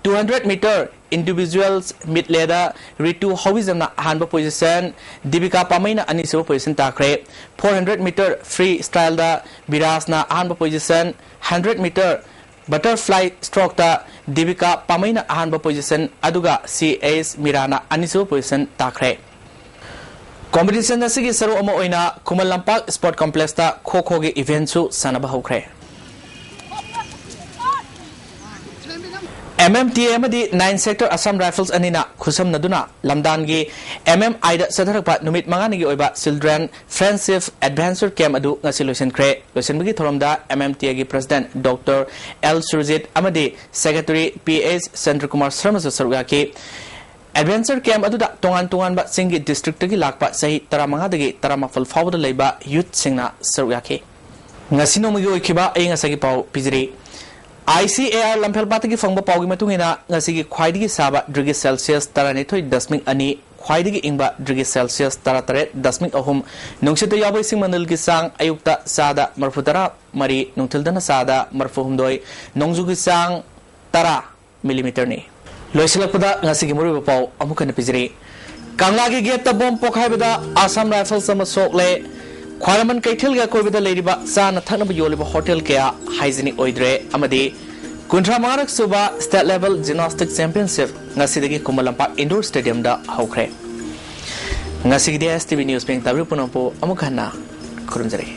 Two hundred meter individuals medleyꯗ ꯔꯤꯇꯨ ꯍꯧꯕꯤꯖꯝꯅ ꯑꯍꯥꯟꯕ position, ꯗꯤꯕꯤꯀꯥ ꯄꯥꯃꯩꯅ ꯑꯅꯤꯁꯨꯕ position ꯇꯥꯈ꯭ꯔꯦ꯫ Four hundred meter free styleꯗ ꯕꯤꯔꯥꯖꯅ ꯑꯍꯥꯟꯕ position, hundred meter butterfly strokeꯇ Deepika ꯄꯥꯃꯩꯅ ꯑꯍꯥꯟꯕ position, ꯑꯗꯨꯒ ꯁꯤ ꯑꯦꯁ ꯃꯤꯔꯥꯅ ꯑꯅꯤꯁꯨꯕ position ꯇꯥꯈ꯭ꯔꯦ꯫ Competition ꯑꯁꯤꯒꯤ ꯁꯔꯨꯛ ꯑꯃ ꯑꯣꯏꯅ ꯈꯨꯃꯟ ꯂꯝꯄꯥꯛ sport complexꯇ ꯈꯣ ꯈꯣꯒꯤ eventꯁꯨ ꯁꯥꯟꯅꯕ ꯍꯧꯈ꯭ꯔꯦ꯫ ꯑꯦꯝ ꯑꯦꯝ ꯇꯤ ꯑꯦ ꯑꯃꯗꯤ ꯅꯥꯏꯟ ꯁꯦꯛꯇꯔ ꯑꯁꯥꯝ ꯔꯥꯏꯐꯜꯁ ꯑꯅꯤꯅ ꯈꯨꯠꯁꯝꯅꯗꯨꯅ ꯂꯝꯗꯥꯟꯒꯤ ꯑꯦꯝ ꯑꯦꯝ ꯑꯥꯏꯗ ꯆꯠꯊꯔꯛꯄ ꯅꯨꯃꯤꯠ ꯃꯉꯥꯅꯤꯒꯤ ꯑꯣꯏꯕ ꯆꯤꯜꯗ꯭ꯔꯦꯟ ꯐ꯭ꯔꯦꯟꯁꯤꯞ ꯑꯦꯗꯚꯦꯟꯆꯔ ꯀꯦꯝꯞ ꯑꯗꯨ ꯉꯁꯤ ꯂꯣꯏꯁꯤꯟꯈ꯭ꯔꯦ꯫ ꯂꯣꯏꯁꯤꯟꯕꯒꯤ ꯊꯧꯔꯝꯗ ꯑꯦꯝ ꯑꯦꯝ ꯇꯤ ꯑꯦꯒꯤ ꯄ꯭ꯔꯁꯤꯗꯦꯟꯠ ꯗꯣꯛꯇꯔ ꯑꯦꯜ ꯁꯨꯔꯖꯤꯠ ꯑꯃꯗꯤ ꯁꯦꯀ꯭ꯔꯦꯇꯔꯤ ꯄꯤ ꯑꯩꯆ ꯆꯟꯗ꯭ꯔꯀꯨꯃꯥꯔ ꯁꯔꯃꯁꯨ ꯁꯔꯨꯛ ꯌꯥꯈꯤ꯫ ꯑꯦꯗꯚꯦꯟꯆꯔ ꯀꯦꯝꯞ ꯑꯗꯨꯗ ꯇꯣꯉꯥꯟ ꯇꯣꯉꯥꯟꯕ ꯆꯤꯡꯒꯤ ꯗꯤꯁꯇ꯭ꯔꯤꯛꯇꯒꯤ ꯂꯥꯛꯄ ꯆꯍꯤ ꯇꯔꯥꯃꯉꯥꯗꯒꯤ ꯇꯔꯥꯃꯥꯄꯜ ꯐꯥꯎꯕꯗ ꯂꯩꯕ ꯌꯨꯠꯁꯤꯡꯅ ꯁꯔꯨꯛ ꯌꯥꯈꯤ꯫ ꯉꯁꯤ ꯅꯣꯡꯃꯒꯤ ꯑꯣꯏꯈꯤꯕ ꯑꯌꯤꯡ ꯑꯁꯥꯒꯤ ꯄꯥꯎ ꯄꯤꯖꯔꯤ꯫ ꯑꯥꯏ ꯁꯤ ꯑꯦ ꯑꯥꯔ ꯂꯝꯐꯦꯜꯄꯥꯠꯇꯒꯤ ꯐꯪꯕ ꯄꯥꯎꯒꯤ ꯃꯇꯨꯡ ꯏꯟꯅ, ꯉꯁꯤꯒꯤ ꯈ꯭ꯋꯥꯏꯗꯒꯤ ꯁꯥꯕ ꯗꯤꯒ꯭ꯔꯤ ꯁꯦꯜꯁꯤꯌꯁ ꯇꯔꯥꯅꯤꯊꯣꯏ ꯗꯁꯃꯤꯛ ꯑꯅꯤ, ꯈ꯭ꯋꯥꯏꯗꯒꯤ ꯏꯪꯕ ꯗꯤꯒ꯭ꯔꯤ ꯁꯦꯜꯁꯤꯌꯁ ꯇꯔꯥꯇꯔꯦꯠ ꯗꯁꯃꯤꯛ ꯑꯍꯨꯝ, ꯅꯨꯡꯁꯤꯠꯇ ꯌꯥꯎꯕ ꯏꯁꯤꯡ ꯃꯅꯤꯜꯒꯤ ꯆꯥꯡ ꯑꯌꯨꯛꯇ ꯆꯥꯗ ꯃꯔꯤꯐꯨ ꯇꯔꯥ ꯃꯔꯤ, ꯅꯨꯡꯊꯤꯜꯗꯅ ꯆꯥꯗ ꯃꯔꯤꯐꯨ ꯍꯨꯝꯗꯣꯏ, ꯅꯣꯡꯖꯨꯒꯤ ꯆꯥꯡ ꯇꯔꯥ ꯃꯤꯂꯤꯃꯤꯇꯔꯅꯤ꯫ ꯂꯣꯏꯁꯤꯜꯂꯛꯄꯗ ꯉꯁꯤꯒꯤ ꯃꯔꯨꯑꯣꯏꯕ ꯄꯥꯎ ꯑꯃꯨꯛ ꯍꯟꯅ ꯄꯤꯖꯔꯤ꯫ ꯀꯪꯂꯥꯒꯤ ꯒꯦꯠꯇ ꯕꯣꯝ ꯄꯣꯈꯥꯏꯕꯗ ꯑꯁꯥꯝ ꯔꯥꯏꯐꯜꯁ ꯑꯃ ꯁꯣꯛꯂꯦ꯫ ꯈ꯭ꯋꯥꯏꯔꯝꯕꯟ ꯀꯩꯊꯦꯜꯒꯤ ꯑꯀꯣꯏꯕꯗ ꯂꯩꯔꯤꯕ ꯆꯥꯅ ꯊꯛꯅꯕ ꯌꯣꯜꯂꯤꯕ ꯍꯣꯇꯦꯜ ꯀꯌꯥ ꯍꯥꯏꯖꯤꯅꯤꯛ ꯑꯣꯏꯗ꯭ꯔꯦ꯫ ꯑꯃꯗꯤ ꯀꯨꯟꯊ꯭ꯔꯥ ꯃꯉꯥꯔꯛ ꯁꯨꯕ ꯁ꯭ꯇꯦꯠ ꯂꯦꯚꯦꯜ ꯖꯤꯝꯅꯥꯁꯇꯤꯛ ꯆꯦꯝꯄꯤꯌꯟꯁꯤꯞ ꯉꯁꯤꯗꯒꯤ ꯈꯨꯃꯟ ꯂꯝꯄꯥꯛ ꯏꯟꯗꯣꯔ ꯁ꯭ꯇꯦꯗꯤꯌꯝꯗ ꯍꯧꯈ꯭ꯔꯦ꯫ ꯉꯁꯤꯒꯤꯗꯤ ꯑꯦꯁ ꯇꯤ ꯚꯤ ꯅ꯭ꯌꯨꯁ ꯄꯦꯡ ꯇꯥꯕꯤꯔꯤꯕ ꯄꯨꯝꯅꯃꯛꯄꯨ ꯑꯃꯨꯛ ꯍꯟꯅ ꯈꯨꯔꯨꯝꯖꯔꯤ꯫